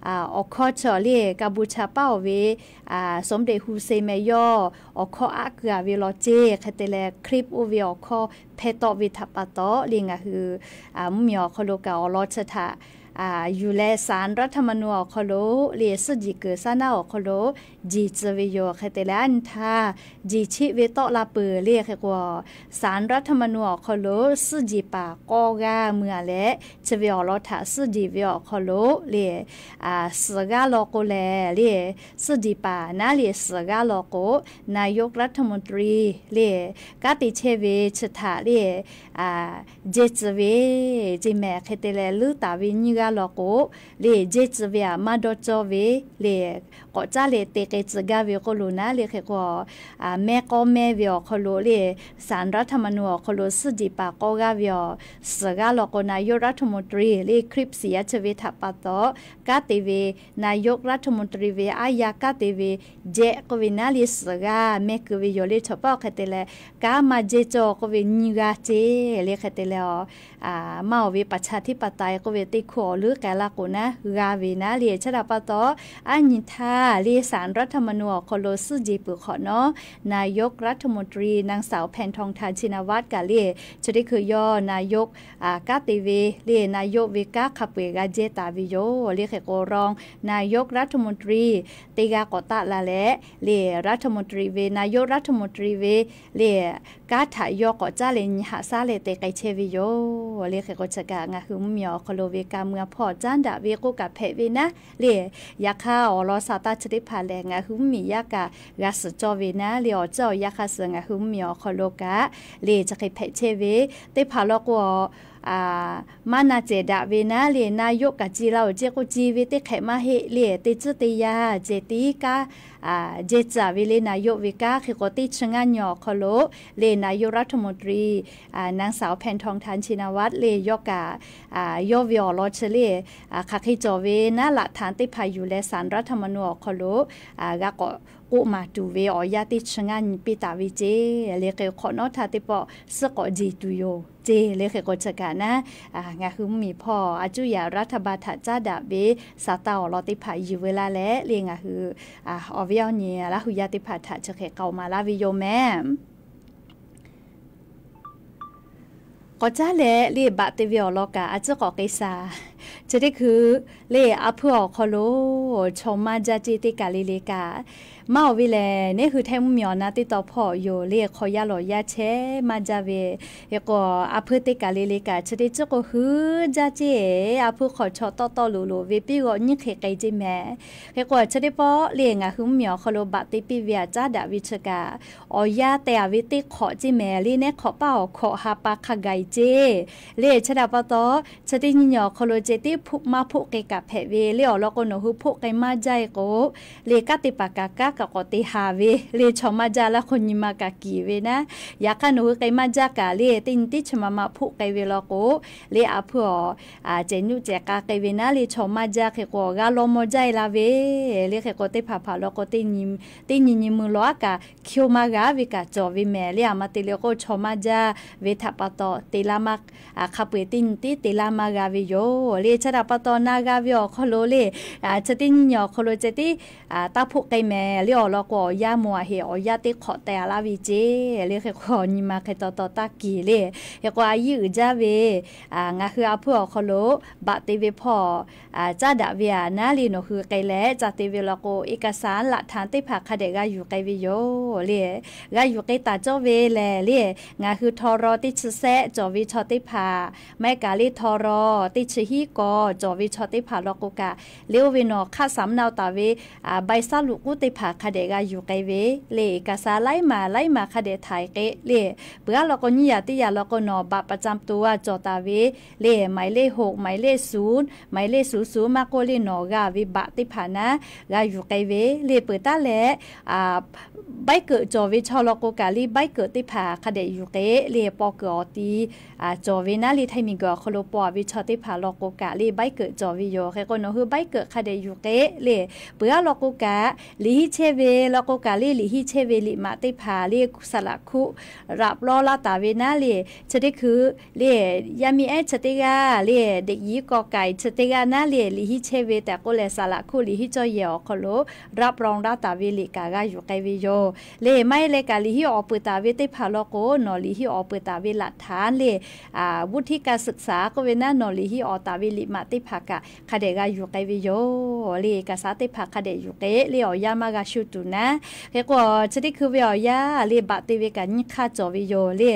awˬ hkawˇ chi le, กัมพูชา paˉ awˬ ve สมเด็จ Hun Sen meh yawˇ awˬ hkawˇ aˆ keu a ve law ceˇ. Hk'e te leh คลิป oˇ ve awˬ hkawˇ hpeh tawˆ ve htaꞈ pa taw le, ngaˬ hui mvuhˇmiˬ awˬ hk'aw lo kaꞈ awˬ lawn chi htaꞈ yuˬ leh ศาลรัฐธรรมนูญ awˬ hk'aw lo le suhˉ jeˬ kuiˬ saˉ naˉ awˬ hk'aw lo jeˬ tcuh ve yoˬ. Hk'e te leh a nyi htaˇ jeˬ cheˆ ve tawˆ la peuˬ le. Hk'e k'o, ศาลรัฐธรรมนูญ awˬ hk'aw lo suhˉ jeˬ paˍ k'awˇ g'aˇ mui a leh, chi ve awˬ lawn htaꞈ suhˉ jeˬ ve awˬ hk'aw lo le suhˍ g'aˇ law k'o lehˬ le, suhˉ jeˬ paˍ naˉ le suhˍ g'aˇ law k'o, นายกรัฐมนตรี le kanˉ te chehˇ ve chi htaꞈ le jehˇ tcuh ve ceˇ mehˍ. Hk'e te leh leuˉ taˍ ve nyiˇ g'aˇ law k'o le, jehˇ tcuh ve aꞈ maˇ dawˇ cawˇ ve le, k'awꞈ caˉ leh te k'ai tcuh gaˇ ve k'oˆ lo naˉ le. Hk'e k'o, mehˇ k'awˇ mehˇ ve awˬ hk'aw lo le, ศาลรัฐธรรมนูญ awˬ hk'aw lo suhˉ jeˬ paˍ k'awˇ g'aˇ ve awˬ suhˍ g'aˇ law k'o, นายกรัฐมนตรี le คลิปเสียง chi ve htaꞈ pa taw, kanˉ te ve นายกรัฐมนตรี ve aˉ yaˇ kanˉ te ve jehˇ k'oˆ ve naˉ le suhˍ g'aˇ mehˇ keu ve yoˬ le. Chaw paˉ awˬ hk'e te leh, kanˉ maˇ jehˇ cawˇ k'oˆ ve nyiˇ g'aˇ ceˇ le. Hk'e te leh, maˇ awˬ ve ประชาธิปไตย k'oˆ ve teˇ hkui awˬ leuˉ k'ai laˇ k'o naˉ g'a ve naˉ le. Chi htaꞈ pa taw, a nyi htaˇ le ศาลรัฐธรรมนูญ awˬ hk'aw lo suhˉ jeˬ peuˬ hk'awꞈ nawˉ, นายกรัฐมนตรี นางสาว แพทองธาร ชินวัตร kaꞈ le, chi teˇ hkui yawˇ นายก kanˉ te ve le, นายก ve kanˉ hk'a peu-eˬ g'a jehˇ taˍ ve yoˬ le. Hk'e k'o, รองนายกรัฐมนตรี teˇ g'aˇ k'awꞈ taˆ la leh le, รัฐมนตรี ve นายกรัฐมนตรี ve le kanˉ htaꞈ yawˇ k'awꞈ caˉ leh nyi haꞈ shaˉ leh te k'ai chehˇ ve yoˬ le. Hk'e k'o, chi kaꞈ ngaˬ hui mvuhˇmiˬ awˬ hk'aw lo ve ka mui a hpawˇ caˉ daꞈ ve k'oˆ kaꞈ hpehꞈ ve naˉ le. Yaꞈ hk'aˇ, awˬ lawn sha taˇ chi teˇ hpaˍ lehˬ, ngaˬ hui mvuhˇmiˬ yaˇ kaꞈ g'a suhˍ cawˇ ve naˉ le. Awˬ ceuˬ awˬ yanˇ hk'a suhˍ ngaˬ hui mvuhˇmiˬ awˬ hk'aw lo kaꞈ le chi hk'e hpehꞈ chehˇ ve teˇ hpaˍ law k'o, maˇ na cehˬ daꞈ ve naˉ le, นายก kaꞈ ci la oˬ ceˇ k'o, ci ve teˇ hk'ehꞈ maˇ heˆ le. Teˇ tcuhˉ teˇ yanˇ ceh tiˉ kanˉ jehˇ tcuh ve le, นายก ve kanˉ. Hk'e k'o, teˇ chi ngaˇ nyi awˬ hk'aw lo le, นายกรัฐมนตรี นางสาว แพทองธาร ชินวัตร le yawˇ kaꞈ yawˇ ve awˬ lawn chi le, hk'aˬ hk'e cawˬ ve naˉ laꞈ htanˍ teˇ hpaˍ yuˬ leh ศาลรัฐธรรมนูญ awˬ hk'aw lo g'a k'awꞈ k'oˆ maˍ tuˬ ve awˬ yanˇ teˇ chi ngaˇ nyi piˇ taˍ ve ceˇ le. Hk'e hk'awꞈ nawˉ htaˇ teˇ pawˆ suhˉ k'awꞈ jeˬ tuˬ yoˬ ceˇ le. Hk'e k'o, chi kaꞈ naˉ ngaˬ hui mvuhˇmiˬ hpawˇ a cuˇ yaꞈ รัฐบาล htaꞈ caˉ daꞈ ve sa taˇ awˬ lawn teˇ hpaˍ yuˬ ve laˇ leh le, ngaˬ hui awˬ viˉ awˬ nyi Laˇ hu yaˇ teˇ hpaˍ htaꞈ chi hk'e k'aoˍ maˍ laˇ ve yoˬ mehˍ. K'awꞈ caˉ leh le, baꞈ te ve awˬ lawn kaꞈ a ciˉ k'awꞈ k'ai shaˍ. Chi teˇ hkui le, a hpuiˇ awˬ hk'aw lo chaw maˇ jaˇ ceˇ teˇ kaˬ le le kaꞈ, maˇ oˬ ve lehˬ, neˉ hui Htaiˇ mvuhˇmiˬ awˬ na teˇ taw hpawˇ yoˬ le, hk'aw yaˇ lawˬ yaˇ chehˇ maˇ jaˇ ve. Hk'e k'o, a hpuiˇ teˇ kaˬ le le kaꞈ chi teˇ ciˉ k'o hui jaˇ ceˇ. A hpuiˇ hk'aw chaw tawˆ tawˆ loꞈ loꞈ ve piˇ g'awˆ nyiˇ hk'e k'ai ceˇ mehˍ. Hk'e k'o, chi teˇ pawˆ le ngaˬ hui mvuhˇmiˬ awˬ hk'aw lo baꞈ te piˇ ve aꞈ caˉ daꞈ ve chi kaꞈ, awˬ yanˇ teh a ve teˇ hk'awꞈ ceˇ mehˍ le, neˉ hk'awꞈ paˇ awˬ hkawꞈ ha pa hk'a gaˬ-e ceˇ le. Chi htaꞈ pa taw, chi teˇ nyi nyi awˬ hk'aw lo ceh tiˉ hpuˆ maˇ hpoˆ k'ai kaꞈ hpehꞈ ve le. Awˬ lawn k'o, nawˬ hui hpoˆ k'ai maˇ jaˇ-e k'o le, kanˉ te paˍ kaꞈ kanˉ kaꞈ k'awꞈ te haˍ ve le, chaw maˇ jaˇ laˇ k'o nyi ma kaꞈ kiˬ ve naˉ. Yaꞈ hk'aˇ nawˬ hui k'ai maˇ jaˇ kaꞈ le, teˇ nyi teˇ chi ma ma hpoˆ k'ai ve law k'o le, a hpuiˇ awˬ cehˬ nyuˆ cehˬ k'a k'ai ve naˉ le, chaw maˇ jaˇ. Hk'e k'o, g'a law maw jaˇ-e la ve le. Hk'e k'o, teˇ hpaˍ hpaˍ law k'o, teˇ nyi nyi mui law aˉ kaꞈ hkiˇ-oˆ maˇ g'a ve kaꞈ cawˬ ve mehˍ le. A ma te le k'o, chaw maˇ jaˇ ve htaꞈ pa taw te laˇ maˇ, hk'a peu-eˬ teˇ nyi teˇ te laˇ maˇ g'a ve yoˬ le. chehˇ htaˇ pa taw na g'a ve awˬ hk'aw lo le, chi teˇ nyi nyi awˬ hk'aw lo ceh tiˉ taˇ hpoˆ k'ai mehˍ le. Awˬ lawn k'o, awˬ yanˇ mawˬ a heꞈ awˬ yanˇ teˇ hk'awꞈ teh a laˇ ve ceˇ le. Hk'e k'o, nyi ma hk'e taw taw taˇ kiˬ le. Hk'e k'o, a yiˇ uiˍ jaˇ ve ngaˬ hui a hpuiˇ awˬ hk'aw lo baꞈ te ve hpawˇ caˉ daꞈ ve a naˉ le, nawˬ hui k'ai leh ca te ve law k'o, เอกสาร หลักฐาน teˇ hpaˍ hk'a dehꞈ g'a yuˬ k'ai ve yoˬ le. G'a yuˬ k'ai taˍ cawˇ ve lehˬ le, ngaˬ hui ทร.ที teˇ chi sehˆ cawˬ ve chaw teˇ hpaˍ, maˇ heˆ kaꞈ le ทร.ที teˇ chi hiˉ k'awꞈ cawˬ ve chaw teˇ hpaˍ law k'o kaꞈ, le oˇ ve nawˬ hk'aˆ saˍ mvuhˇ naˆ-oˆ taˍ ve ใบสรุป kuˉ teˇ hpaˍ hk'a dehꞈ g'a yuˬ k'ai ve le. เอกสาร laiˉ maˬ laiˉ maˬ hk'a dehꞈ htaiˍ k'ai le. Peuˬ aˉ law k'o, nyiˇ yaꞈ teˇ yaꞈ law k'o, nawˬ บัตรประจำตัว cawˬ taˍ ve le, หมายเลขหก หมายเลขศูนย์ หมายเลขศูนย์ maˇ k'oˆ le, nawˬ g'a ve baꞈ teˇ hpaˍ naˉ g'a yuˬ k'ai ve le. Peuˬ taˉ leh, ใบเกิด cawˬ ve chaw law k'o kaꞈ le, ใบเกิด teˇ hpaˍ hk'a dehꞈ yuˬ k'ai le. Paw kuiˬ awˬ ti cawˬ ve naˉ le, htaiˇ miˬguiˬ awˬ hk'aw lo paw a ve chaw teˇ hpaˍ law k'o kaꞈ le, ใบเกิด cawˬ ve yoˬ. Hk'e k'o, nawˬ hui ใบเกิด hk'a dehꞈ yuˬ k'ai le. Peuˬ aˉ law k'o kaꞈ, liꞈ hiˉ chehˇ ve law k'o kaꞈ le, liꞈ hiˉ chehˇ ve liꞈ maꞈ teˇ hpaˍ le, saˍ laꞈ hkuˆ raꞈ plawˇ laˇ taˍ ve naˉ le, chi teˇ hkui le, yaˇ miˇ ehˉ chi teˇ g'aˇ le, เด็กหญิง ก.ไก่ chi teˇ g'aˇ naˉ le, liꞈ hiˉ chehˇ ve tehꞈ k'oˆ leh, saˍ laꞈ hkuˆ liꞈ hiˉ cawˇ yehˬ awˬ hk'aw lo raꞈ plawˇ laˇ taˍ ve liꞈ kaꞈ g'a yuˬ k'ai ve yoˬ le. Maˇ heˆ leh kaꞈ, liꞈ hiˉ awˬ peuˬ taˍ ve teˇ hpaˍ law k'o, nawˬ liꞈ hiˉ awˬ peuˬ taˍ ve หลักฐาน le, วุฒิการศึกษา k'oˆ ve naˉ, nawˬ liꞈ hiˉ awˬ taˍ ve liꞈ maꞈ teˇ hpaˍ kaꞈ hk'a dehꞈ g'a yuˬ k'ai ve yoˬ le. เอกสาร teˇ hpaˍ hk'a dehꞈ yuˬ k'ai le, awˬ yanˇ maˇ g'a shu tuˬ naˉ. Hk'e k'o, chi teˇ hkui ve awˬ yanˇ le, baꞈ te ve kaꞈ nyiˇ hk'aˇ cawˬ ve yoˬ le.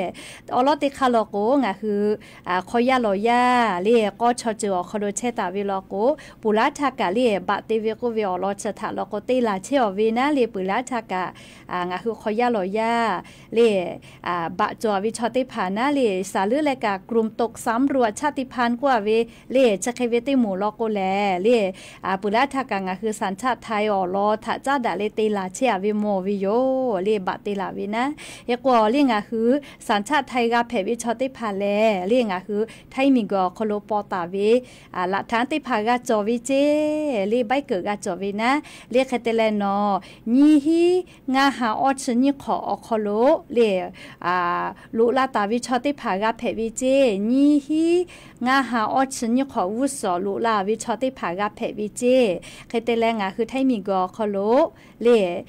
Awˬ lawn teˇ hk'aˇ law k'o, ngaˬ hui hk'aw yaˇ lawˬ yaˇ le, k'awˇ chaw ceuˬ awˬ hk'aw lo chehˇ taˍ ve law k'o, puˍ laˉ htaˇ kaꞈ le, baꞈ te ve k'oˆ ve awˬ lawn chi htaꞈ law k'o, te laˬ chehˇ awˬ ve naˉ le. Puˍ laˉ htaˇ kaꞈ ngaˬ hui hk'aw yaˇ lawˬ yaˇ le, baꞈ cawˬ ve chaw teˇ hpaˍ naˉ le, สำรวจ leh kaꞈ กลุ่มตกสำรวจชาติพันธุ์ k'oˆ a ve le, chi hk'e ve teˇ moˍ law k'o lehˬ le, puˍ laˉ htaˇ kaꞈ ngaˬ hui สัญชาติไทย awˬ lawn htaꞈ caˉ daꞈ leh te laˬ chehˇ a ve mawˬ ve yoˬ le, baꞈ te laˬ ve naˉ. Hk'e k'o, le ngaˬ hui สัญชาติไทย g'a hpehꞈ ve chaw teˇ hpaˍ lehˬ le, ngaˬ hui htaiˇ miˬguiˬ awˬ hk'aw lo paw taˍ ve หลักฐาน teˇ hpaˍ g'a cawˬ ve ceˇ le, ใบเกิด g'a cawˬ ve naˉ. Le hk'e te leh nawˬ nyiˇ hinˉ ngaˇ ha awˇ chi nyiˇ hk'awꞈ awˬ hk'aw lo le, loꞈ la taˍ ve chaw teˇ hpaˍ g'a hpehꞈ ve ceˇ. Nyiˇ hinˉ ngaˇ ha awˇ chi nyiˇ hk'awꞈ g'uˇ suhˍ loꞈ la ve chaw teˇ hpaˍ g'a hpehꞈ ve ceˇ. Hk'e te leh ngaˬ hui htaiˇ miˬguiˬ awˬ hk'aw lo le,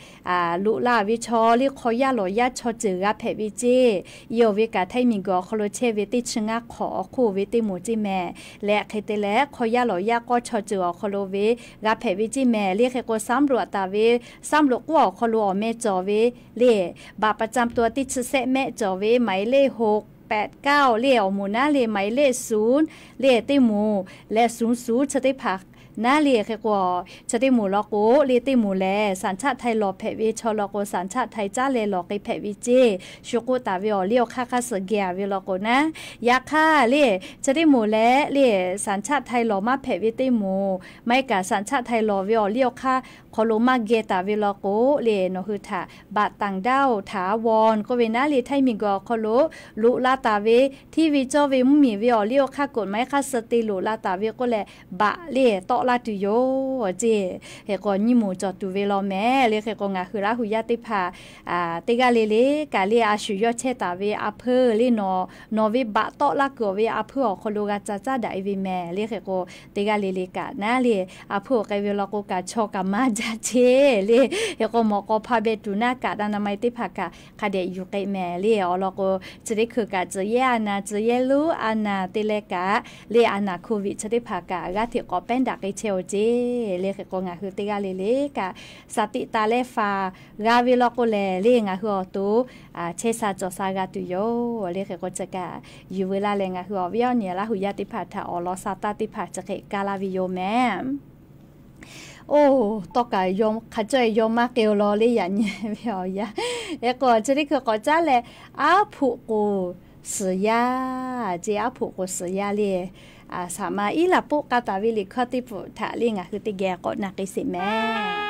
loꞈ la ve chaw le, hk'aw yaˇ lawˬ yaˇ chaw ceuˬ g'a hpehꞈ ve ceˇ. Yawˇ ve kaꞈ htaiˇ miˬguiˬ awˬ hk'aw lo chehˇ ve teˇ chi ngaˇ hk'awꞈ awˬ hk'oˆ ve teˇ moˍ ceˇ mehˍ. Leh hk'e te leh hk'aw yaˇ lawˬ yaˇ k'awˇ chaw ceuˬ awˬ hk'aw lo ve g'a hpehꞈ ve ceˇ mehˍ. Le hk'e k'o, สำรวจ taˍ ve, สำรวจ k'oˆ awˬ hk'aw lo awˬ meh cawˬ ve le, บัตรประจำตัว teˇ chi sehˆ mehˆ cawˬ ve หมายเลขหก แปดเก้า le awˬ moˍ naˉ le, หมายเลขศูนย์ le teˇ moˍ leh ศูนย์ศูนย์ chi teˇ hpaˍ naˉ le. Hk'e k'o, chi teˇ moˍ law k'o le, teˇ moˍ lehˬ สัญชาติไทย lawˬ hpehꞈ ve chaw law k'o, สัญชาติไทย caˉ leh lawˬ k'ai hpehꞈ ve ceˇ. Shu k'oˆ taˍ ve awˬ liˇ awˬ hk'aˇ hk'aˇ suh geh a ve law k'o naˉ. Yaꞈ hk'aˇ le, chi teˇ moˍ leh le, สัญชาติไทย lawˬ maˇ hpehꞈ ve teˇ moˍ, maˇ heˆ kaꞈ สัญชาติไทย lawˬ ve awˬ liˇ awˬ hk'aˇ hk'aw lo maˇ geh taˍ ve law k'o le, nawˬ hui htaꞈ บัตรต่างด้าวถาวร k'oˆ ve naˉ le, htaiˇ miˬguiˬ awˬ hk'aw lo loꞈ la taˍ ve, hteˇ ve cawˇ ve mvuhˇmiˬ ve awˬ liˇ awˬ hk'aˇ กฎหมาย hk'aˇ suh te loꞈ la taˍ ve k'oˆ leh, baꞈ le tawˆ laˇ tuˬ yoˬ ceˇ. Hk'e k'o, nyiˇ moˍ cawˬ tuˬ ve law mehˍ le. Hk'e k'o, ngaˬ hui Laˇ hu yaˇ teˇ hpaˍ teˇ g'aˇ le le kaꞈ le, a shu yawˇ chehˇ taˍ ve a hpuiˇ le, nawˬ, nawˬ ve baꞈ tawˆ laˇ kuiˬ awˬ ve a hpuiˇ awˬ hk'aw lo g'a ca caˉ daꞈ e ve mehˍ le. Hk'e k'o, teˇ g'aˇ le le kaꞈ naˉ le, a hpuiˇ awˬ k'ai ve law k'o kaꞈ chaw kaꞈ maˇ jaˇ ceˇ le. Hk'e k'o, mawꞈ k'aw hpa beh tuˬ naˉ kaꞈ, อนามัย teˇ hpaˍ kaꞈ hk'a dehꞈ yuˬ k'ai mehˍ le. Awˬ lawn k'o, chi teˇ hkui kaꞈ tcuh yehˇ a naˍ, tcuh yehˇ lonˉ a naˍ te leh kaꞈ le, a naˍ โควิด chi teˇ hpaˍ kaꞈ g'aˇ hteꞈ k'awꞈ pehˉ daꞈ k'ai chehˇ oˬ ceˇ le. Hk'e k'o, ngaˬ hui teˇ g'aˇ le le kaꞈ สติ taˍ leh faˍ g'a ve law k'o lehˬ le, ngaˬ hui awˬ to chehˇ sha cawˬ sha g'a tuˬ yoˬ le. Hk'e k'o, chi kaꞈ yuˬ veu laˇ leh ngaˬ hui awˬ viˉ awˬ nyi Laˇ hu yaˇ teˇ hpaˍ htaꞈ awˬ lawn sha taˇ teˇ hpaˍ chi hk'e kaˇ laˇ ve yoˬ mehˍ. Oˇ, tawˇ kaꞈ hk'a cawˇ e yawˇ maˇ k'ai-o law le, yaꞈ nyi ve awˬ yanˇ. Hk'e k'o, chi teˇ hkui k'awꞈ caˉ leh, aˉ hpoꞈ k'oˍ suhˍ yaˇ ceˇ, aˉ hpoꞈ k'oˍ suhˍ yaˇ le, saˍ ma iˉ laˬ poˆ k'a taˍ ve liꞈ hkawˇ teˇ hpaˍ htaꞈ le ngaˬ hui teˇ geh k'awꞈ na k'ai sheˍ mehˍ.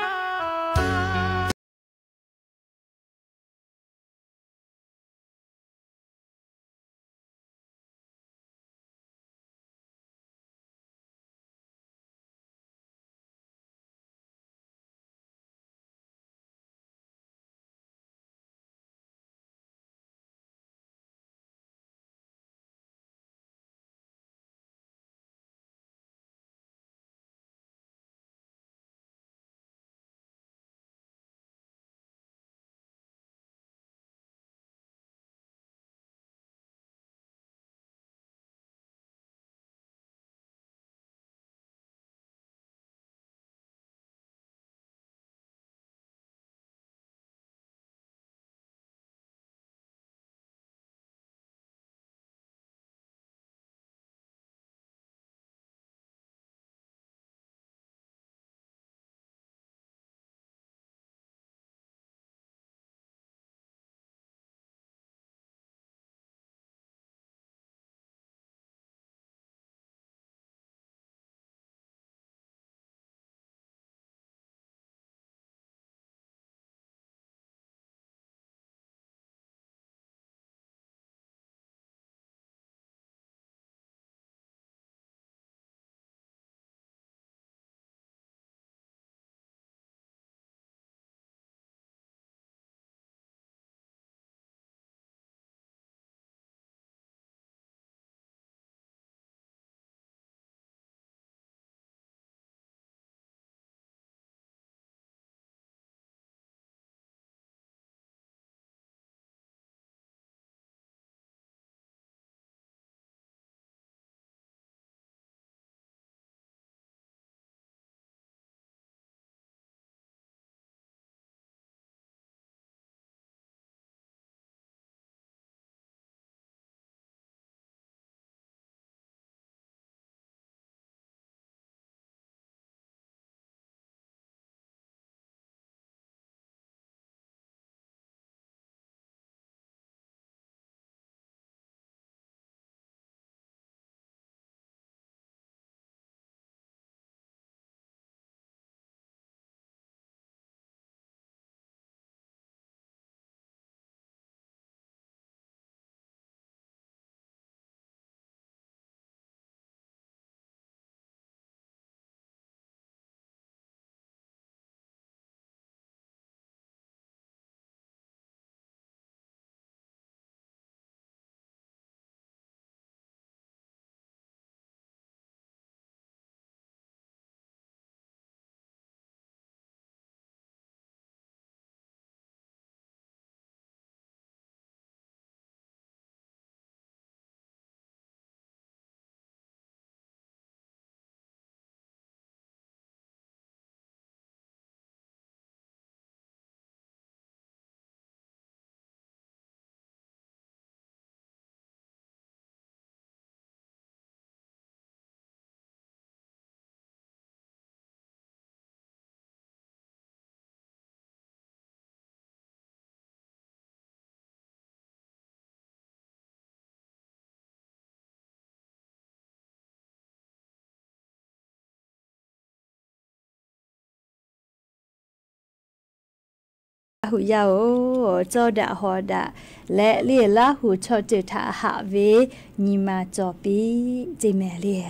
Laˇ huˍ yaˇ-oˬ, cawˇ daꞈ hawˍ daꞈ leh le, Laˇ huˍ chaw ceuˬ htaꞈ haꞈ ve nyi ma cawˬ piˇ ceˇ mehˍ le.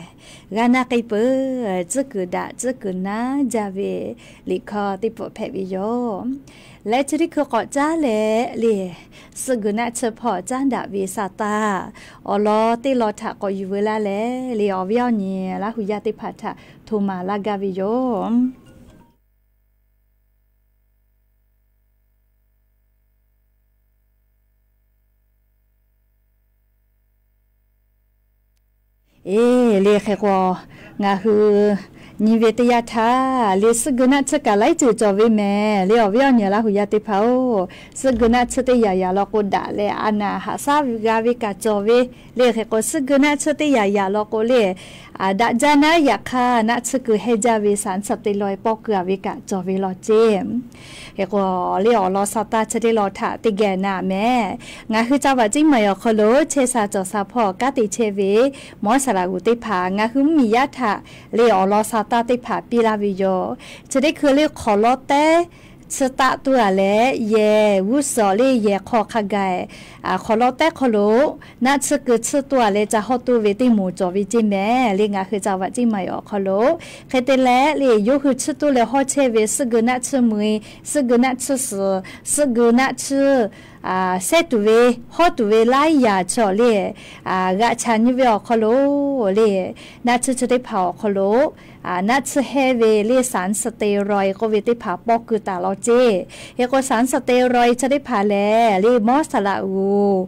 G'a na k'ai peuˬ, tcuhˉ kuiˬ daꞈ tcuhˉ kuiˬ naˉ jaˇ ve liꞈ hkawˇ teˇ pawˆ hpehꞈ ve yoˬ. Leh chi teˇ hkui k'awꞈ caˉ leh le, suhˆ geu naˆ tsuhˇ hpawˇ caˉ daꞈ ve sa taˇ awˬ lawn teˇ lawn htaꞈ k'awꞈ yuˬ veu laˇ leh le, awˬ viˉ awˬ nyi Laˇ huˍ yaˇ teˇ hpaˍ htaꞈ hto maˍ laˇ gaˇ ve yoˬ. Eˬ, le hk'e k'o, ngaˬ hui nyi ve teˇ yanˇ htaˇ le, suhˆ geu naˆ tsuhˇ kaꞈ laiˉ ceuˬ cawˬ ve mehˍ le, awˬ viˉ awˬ nyi Laˇ huˍ yaˇ teˇ hpaˍ-oˬ. Suhˆ geu naˆ tsuhˇ teˇ yanˇ yanˇ lawn k'o, daꞈ leh a naˍ haꞈ shaˉ g'a ve kaꞈ cawˬ ve le. Hk'e k'o, suhˆ geu naˆ tsuhˇ teˇ yanˇ yanˇ lawn k'o le, daꞈ jaˇ naˉ, yaꞈ hk'aˇ naˆ tsuhˇ keu hehnˇ jaˇ ve saˍ suhˍ te law-e pawˆ keu-a ve kaꞈ cawˬ ve law ceˇ. Hk'e k'o, le awˬ lawn sa taˇ chi teˇ lawn htaꞈ teˇ geh na mehˍ. Ngaˬ hui ca vaꞈ ceˇ maˬ awˬ hk'aw lo chehˇ sha cawˬ sha hpawˇ kanˉ te chehˇ ve mawˇ saˍ laꞈ g'uˬ teˇ hpaˍ ngaˬ hui mvuhˇmiˬ yaˇ htaꞈ le awˬ lawn sa taˇ teˇ hpaˍ piˇ laˇ ve yoˬ. Chi teˇ hkui le hk'awˍ lawˇ tehˉ tsuhˇ taˆ tuˬ-a leh, yehˬ g'uˇ suhˍ le yehˬ hk'aw hk'a gaˬ, hk'awˍ lawˇ tehˉ hk'aw lo naˆ tsuhˇ keu tsuhˇ tuˬ-a leh ca hawˇ tuˬ ve teˇ moˍ cawˬ ve ceˇ mehˍ le. Ngaˬ hui ca vaꞈ ceˇ maˬ awˬ hk'aw lo hk'e te leh le, yawˇ hui tsuhˇ tuˬ leh hawˇ chehˇ ve suhˆ geu naˆ tsuhˇ mui, suhˆ geu naˆ tsuhˇ suhˍ, suhˆ geu naˆ tsuhˇ sehˉ tuˬ ve, hawˇ tuˬ ve laiˉ yaꞈ chaw le, g'aꞈ chaꞈ nyi ve awˬ hk'aw lo le, naˆ tsuhˇ chi teˇ hpaˍ awˬ hk'aw lo naˆ tsuhˇ hehnˇ ve le saˍ suhˍ te law-e k'oˆ ve teˇ hpaˍ pawˆ keu taˍ law ceˇ. Hk'e k'o, saˍ suhˍ te law-e chi teˇ hpaˍ lehˬ le, mawˇ saˍ laꞈ g'uˬ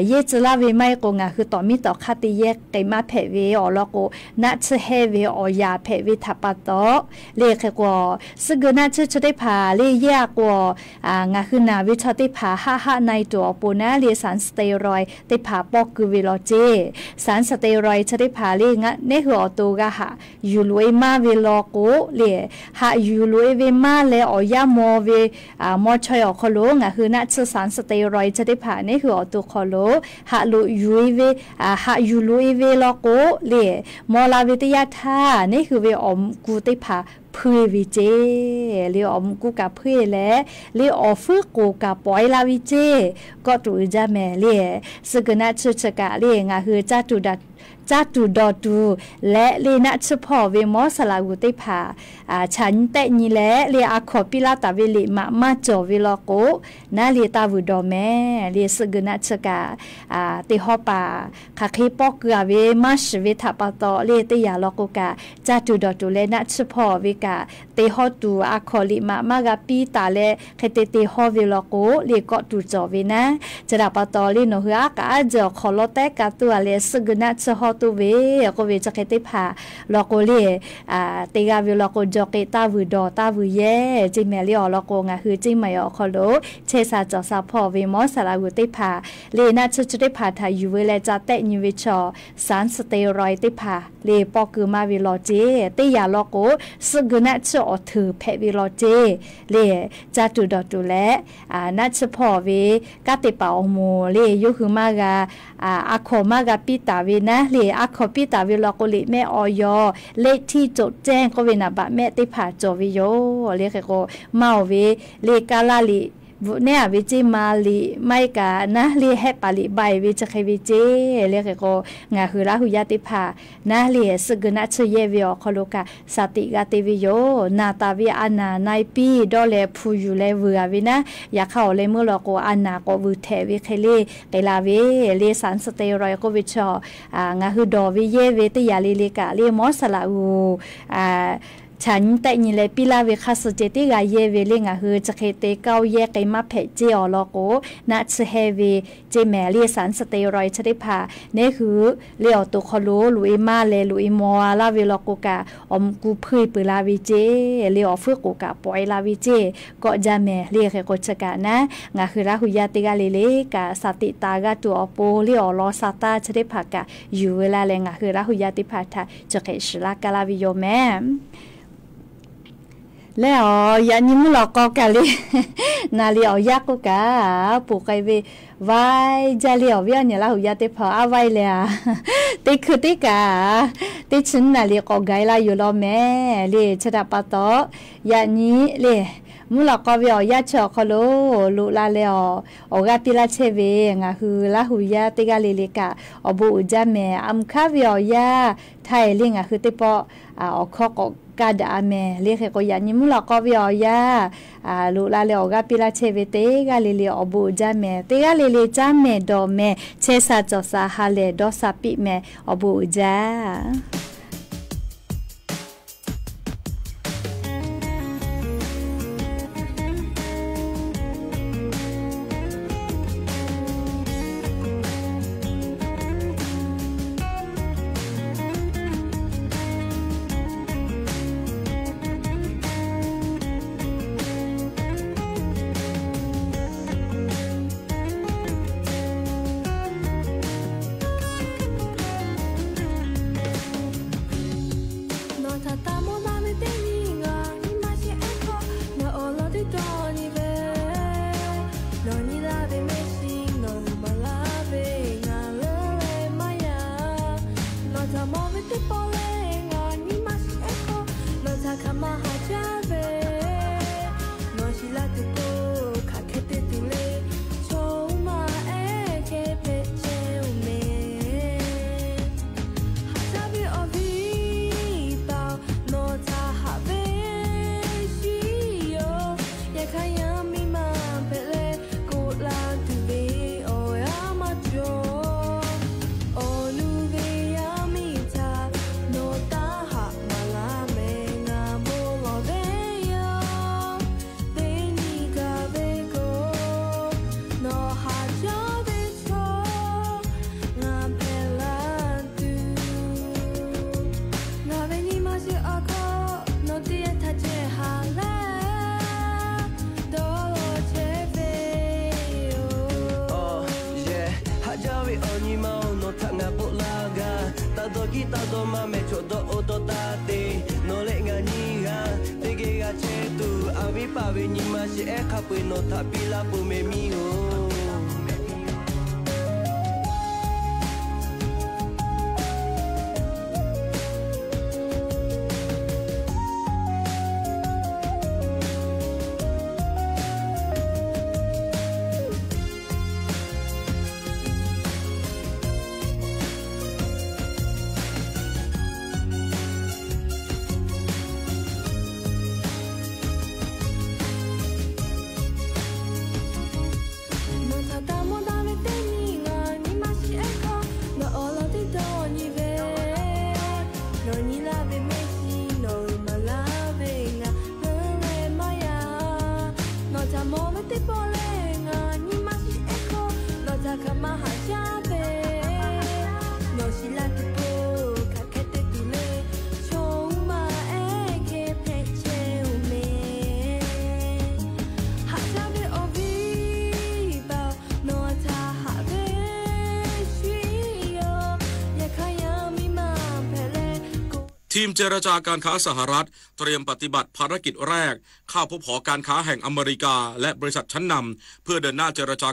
yehˇ tcuh laˇ ve maˇ heˆ k'o, ngaˬ hui tawˍ miˇ tawˍ hk'aˇ te yehˇ k'ai maˇ hpehꞈ ve awˬ lawn k'o, naˆ tsuhˇ hehnˇ ve awˬ yaꞈ hpehꞈ ve htaꞈ pa taw le. Hk'e k'o, suhˆ geu naˆ tsuhˇ chi teˇ hpaˍ le yehˇ-a k'o, ngaˬ hui naˬ ve chaw teˇ hpaˍ haˆ haˆ na-e tuˬ awˬ pon naˉ le, saˍ suhˍ te law-e teˇ hpaˍ pawˆ keu ve law ceˇ. Saˍ suhˍ te law-e chi teˇ hpaˍ le, neˉ hui awˬ to g'a haꞈ yuˬ loꞈ-e maˇ ve law k'o le, haꞈ yuˬ loꞈ-e ve maˇ leh awˬ yanˇ maw ve maw chaweh awˬ hk'aw lo ngaˬ hui naˆ tsuhˇ saˍ suhˍ te law-e chi teˇ hpaˍ neˉ hui awˬ to hk'aw lo haꞈ loꞈ yuˬ-e ve, haꞈ yuˬ loꞈ-e ve law k'o le, maw la ve teˇ yanˇ htaˇ neˉ hui ve awˬ mvuhꞈ ku teˇ hpaˍ hpuiˇ ve ceˇ. Le awˬ mvuhꞈ ku kaꞈ hpuiˇ leh, le awˬ fuiˉ k'oˍ kaꞈ pawꞈ-e la ve ceˇ. Kawˆ tuˬ uiˍ jaˇ mehˍ le. Suhˆ geu naˆ tsuhˇ chi kaꞈ le ngaˬ hui caˇ tuˬ dawˬ tuˬ leh le, naˆ tsuhˇ hpawˇ ve mawˇ saˍ laꞈ g'uˬ teˇ hpaˍ chaꞈ nyi tehˆ nyi leh le, a hkawnˍ piˇ laˇ taˍ ve liꞈ maꞈ maˇ cawˬ ve law k'o, naˉ le taˇ vuiˬ dawˬ mehˍ le. Suhˆ geu naˆ tsuhˇ kaꞈ teˇ hawˉ paˍ hk'aˬ hk'e pawˆ keu-a ve maˇ shiˍ ve htaꞈ pa taw le, teˇ yanˇ lawn k'o kaꞈ caˇ tuˬ dawˬ tuˬ leh naˆ tsuhˇ hpawˇ ve kaꞈ te hawˇ tuˬ a hkawnˍ liꞈ maꞈ maˇ g'a piˇ taˍ leh hk'e te te hawˇ ve law k'o le, kawˆ tuˬ cawˬ ve naˉ. Chi htaꞈ pa taw le, nawˬ hui aˉ k'aꞈ aˉ jeh awˬ hk'awˍ lawˇ tehˉ ka tuˬ-a leh suhˆ geu naˆ tsuhˇ hawˇ tuˬ ve k'oˆ ve chi hk'e teˇ hpaˍ law k'o le, teˇ g'aˇ ve law k'o, jaw k'e taˇ vuiˬ dawˬ taˇ vuiˬ yehˇ ceˇ mehˍ le. Awˬ lawn k'o, ngaˬ hui ceˇ maˬ awˬ hk'aw lo chehˇ sha cawˬ sha hpawˇ ve mawˇ saˍ laꞈ g'uˬ teˇ hpaˍ le, naˆ tsuhˇ chi teˇ hpaˍ htaꞈ yuˬ ve leh ca tehˆ nyi ve chaw, saˍ suhˍ te law-e teˇ hpaˍ le pawˆ keu maˇ ve law ceˇ. Teˇ yanˇ lawn k'o, suhˆ geu naˆ tsuhˇ awˬ hteuˍ hpehꞈ ve law ceˇ. Le caˇ tuˬ dawˬ tuˬ leh naˆ tsuhˇ hpawˇ ve kanˉ te paˍ awˬ moˍ le, yawˇ hui maˇ g'a, a hkawnˍ maˇ g'a piˇ taˍ ve naˉ le, a hkawnˍ piˇ taˍ ve law k'o, liꞈ mehˆ awˬ yaw, เลขที่จดแจ้ง k'oˆ ve naˍ baꞈ mehˆ teˇ hpaˍ cawˬ ve yoˬ. Le hk'e k'o, maˇ oˬ ve le, kaˇ laˇ liꞈ bvuhꞈ nehˉ-a ve ceˇ, ma liꞈ maˇ heˆ kaꞈ naˉ le, hehˆ paˍ liꞈ ba-e ve chi hk'e ve ceˇ. Le hk'e k'o, ngaˬ hui Laˇ huˍ yaˇ teˇ hpaˍ naˉ le, suhˆ geu naˆ tsuhˇ yehˇ ve awˬ hk'aw lo kaꞈ shaˍ tiꞈ g'a te ve yoˬ. Naˬ taˍ ve a naˍ na-e piˇ dawˇ leh hpu yuˬ leh vuiˬ-a ve naˉ, yaꞈ hk'aˇ awˬ leh meuˇ law k'o, a naˍ k'awꞈ vuiˬ htehꞈ ve hk'e le k'ai la ve le. Saˍ suhˍ te law-e k'oˆ ve chaw, ngaˬ hui dawˬ ve yehˇ ve teˇ yanˇ le le kaꞈ le, mawˇ saˍ laꞈ g'uˬ chaꞈ nyi tehˆ nyi leh piˇ laˇ ve hk'aˇ suh ceh tiˉ g'a yehˇ ve le. Ngaˬ hui chi hk'e te kaˇ-o yehˇ k'ai maˇ hpehꞈ ceˇ. Awˬ lawn k'o, naˆ tsuhˇ hehnˇ ve ceˇ mehˍ le. Saˍ suhˍ te law-e chi teˇ hpaˍ neˉ hui le awˬ to hk'aw lo loꞈ-e maˇ leh loꞈ-e maw laˇ ve law k'o kaꞈ, awˬ mvuhꞈ ku hpuiˇ peuˬ la ve ceˇ. Le awˬ fuiˉ k'oˍ kaꞈ pawꞈ-e la ve ceˇ. Kawˆ jaˇ mehˍ le. Hk'e k'o chi kaꞈ naˉ, ngaˬ hui Laˇ huˍ yaˇ teˇ g'aˇ le le kaꞈ shaˍ tiꞈ taˍ g'a tuˬ awˬ pon le, awˬ lawn sa taˇ chi teˇ hpaˍ kaꞈ yuˬ ve laˇ leh ngaˬ hui Laˇ huˍ yaˇ teˇ hpaˍ htaꞈ chi hk'e shiˍ laˇ kaˇ laˇ ve yoˬ mehˍ. Leh awˬ yaꞈ nyi mvuhˇ lawꞈ k'aw kaꞈ le, naˍ liꞈ awˬ yanˇ k'oˆ kaꞈ, poˬ k'ai ve vaiˇ jaˇ le. Awˬ viˉ awˬ nyi Laˇ huˍ yaˇ teˇ hpaˍ aˉ vaiˇ leh a, teˇ hkui teˇ kaꞈ teˇ chi naˍ liꞈ k'awꞈ gaˬ-e laˇ yoˬ law mehˍ le. Chi htaꞈ pa taw, yaꞈ nyi le Mvuhˇ lawꞈ k'aw ve awˬ yanˇ chi awˬ hk'aw lo loꞈ la leh awˬ, awˬ g'aˇ piˇ laˇ chehˇ ve ngaˬ hui Laˇ huˍ yaˇ teˇ g'aˇ le le kaꞈ awˬ bon uiˍ jaˇ mehˍ. A mvuhˇ hk'aˇ ve awˬ yanˇ Htaiˇ le ngaˬ hui teˇ pawˆ awˬ hkawˇ k'awꞈ kaˇ daꞈ a mehˍ. Le hk'e k'o, yaꞈ nyi mvuhˇ lawꞈ k'aw ve awˬ yanˇ loꞈ la leh awˬ g'aˇ piˇ laˇ chehˇ ve teˇ g'aˇ le le awˬ bon uiˍ jaˇ mehˍ. Teˇ g'aˇ le le caˉ mehˍ dawˬ mehˍ, chehˇ sha cawˬ sha ha lehˬ dawˇ sha piˇ mehˍ. Awˬ bon uiˍ jaˇ. Nawˬ htaꞈ taˇ mawˇ naˇ ve teˇ nyi ngaˬ nyi ma shiˍ ehˉ hkawˇ nawˬ awˬ lawn teˇ dawˇ nyi ve. Nawˬ nyi laˇ ve mehˆ shiˍ nawˬ maˍ laˇ ve ngaˬ leuˉ leh maˇ yaꞈ. Nawˬ htaꞈ mawˬ ve teˇ pawˆ lehˬ ngaˬ nyi ma shiˍ ehˉ hkawˇ nawˬ htaꞈ hk'aˬ ma haꞈ jaˇ ve. Nawˬ shiˍ laˇ tuˬ k'o hk'aˬ hk'e te tuˬ le, chaw uˉ ma ehˉ hk'e hpehꞈ chehˇ oˬ mehˍ. Haꞈ jaˇ ve awˬ viˉ paˍ, nawˬ htaꞈ haꞈ ve shiˍ yoˬ. Yaꞈ hk'aˇ yaˇ miˇ ma hpehꞈ leh k'oˆ la tuˬ ve awˬ yanˇ maˇ cawˬ. Awˬ nu ve yaˇ miˇ htaꞈ nawˬ taˇ haꞈ maˍ laˇ mehˍ. Ngaˬ bon lawˬ ve yoˬ. Teˇ nyi gaˬ ve k'o, nawˬ haꞈ jaˇ ve chaw ngaˬ hpehꞈ la tuˬ, ngaˬ ve nyi ma shiˍ awˬ hkawˇ nawˬ teˇ yanˇ htaˇ ceh haꞈ leh dawˇ law chehˇ ve yoˬ. Haꞈ jaˇ ve awˬ nyi ma-oˬ, nawˬ htaꞈ ngaˬ k'oˆ laˇ gaˇ. Taˇ dawˇ kiˇ taˇ dawˇ maˇ mehˍ, chaw dawˇ oˇ dawˇ taˇ te. Nawˬ leh ngaˬ nyiˇ g'aˇ teˇ geh g'a chehˇ tuˬ, a viˉ paˍ ve nyi ma shiˍ ehˉ hk'a peu-eˬ nawˬ htaꞈ piˇ laˇ peuˬ mehˍ miˇ-oˬ. Nawˬ htaꞈ taˇ mawˇ daꞈ ve teˇ nyi ngaˬ nyi ma shiˍ ehˉ hkawˇ nawˬ awˬ lawn teˇ dawˇ nyi ve. Nawˬ nyi laˇ ve mehˆ shiˍ nawˬ maˍ laˇ ve ngaˬ leuˉ leh maˇ yaꞈ. Nawˬ htaꞈ mawˬ ve teˇ pawˆ lehˬ ngaˬ nyi ma shiˍ ehˉ hkawˇ nawˬ htaꞈ hk'aˬ ma haꞈ jaˇ ve. Nawˬ shiˍ laˇ tuˬ k'o hk'aˬ hk'e te tuˬ le, chaw uˉ ma ehˉ hk'e hpehꞈ chehˇ oˬ mehˍ. Haꞈ jaˇ ve awˬ viˉ paˍ, nawˬ htaꞈ haꞈ ve shiˍ yoˬ. Yaꞈ hk'aˇ yaˇ miˇ ma hpehꞈ leh k'o ทีมเจรจาการค้าสหรัฐเตรียมปฏิบัติภารกิจแรกเข้าพบหอการค้าแห่งอเมริกาและบริษัทชั้นนำเพื่อเดินหน้าเจรจา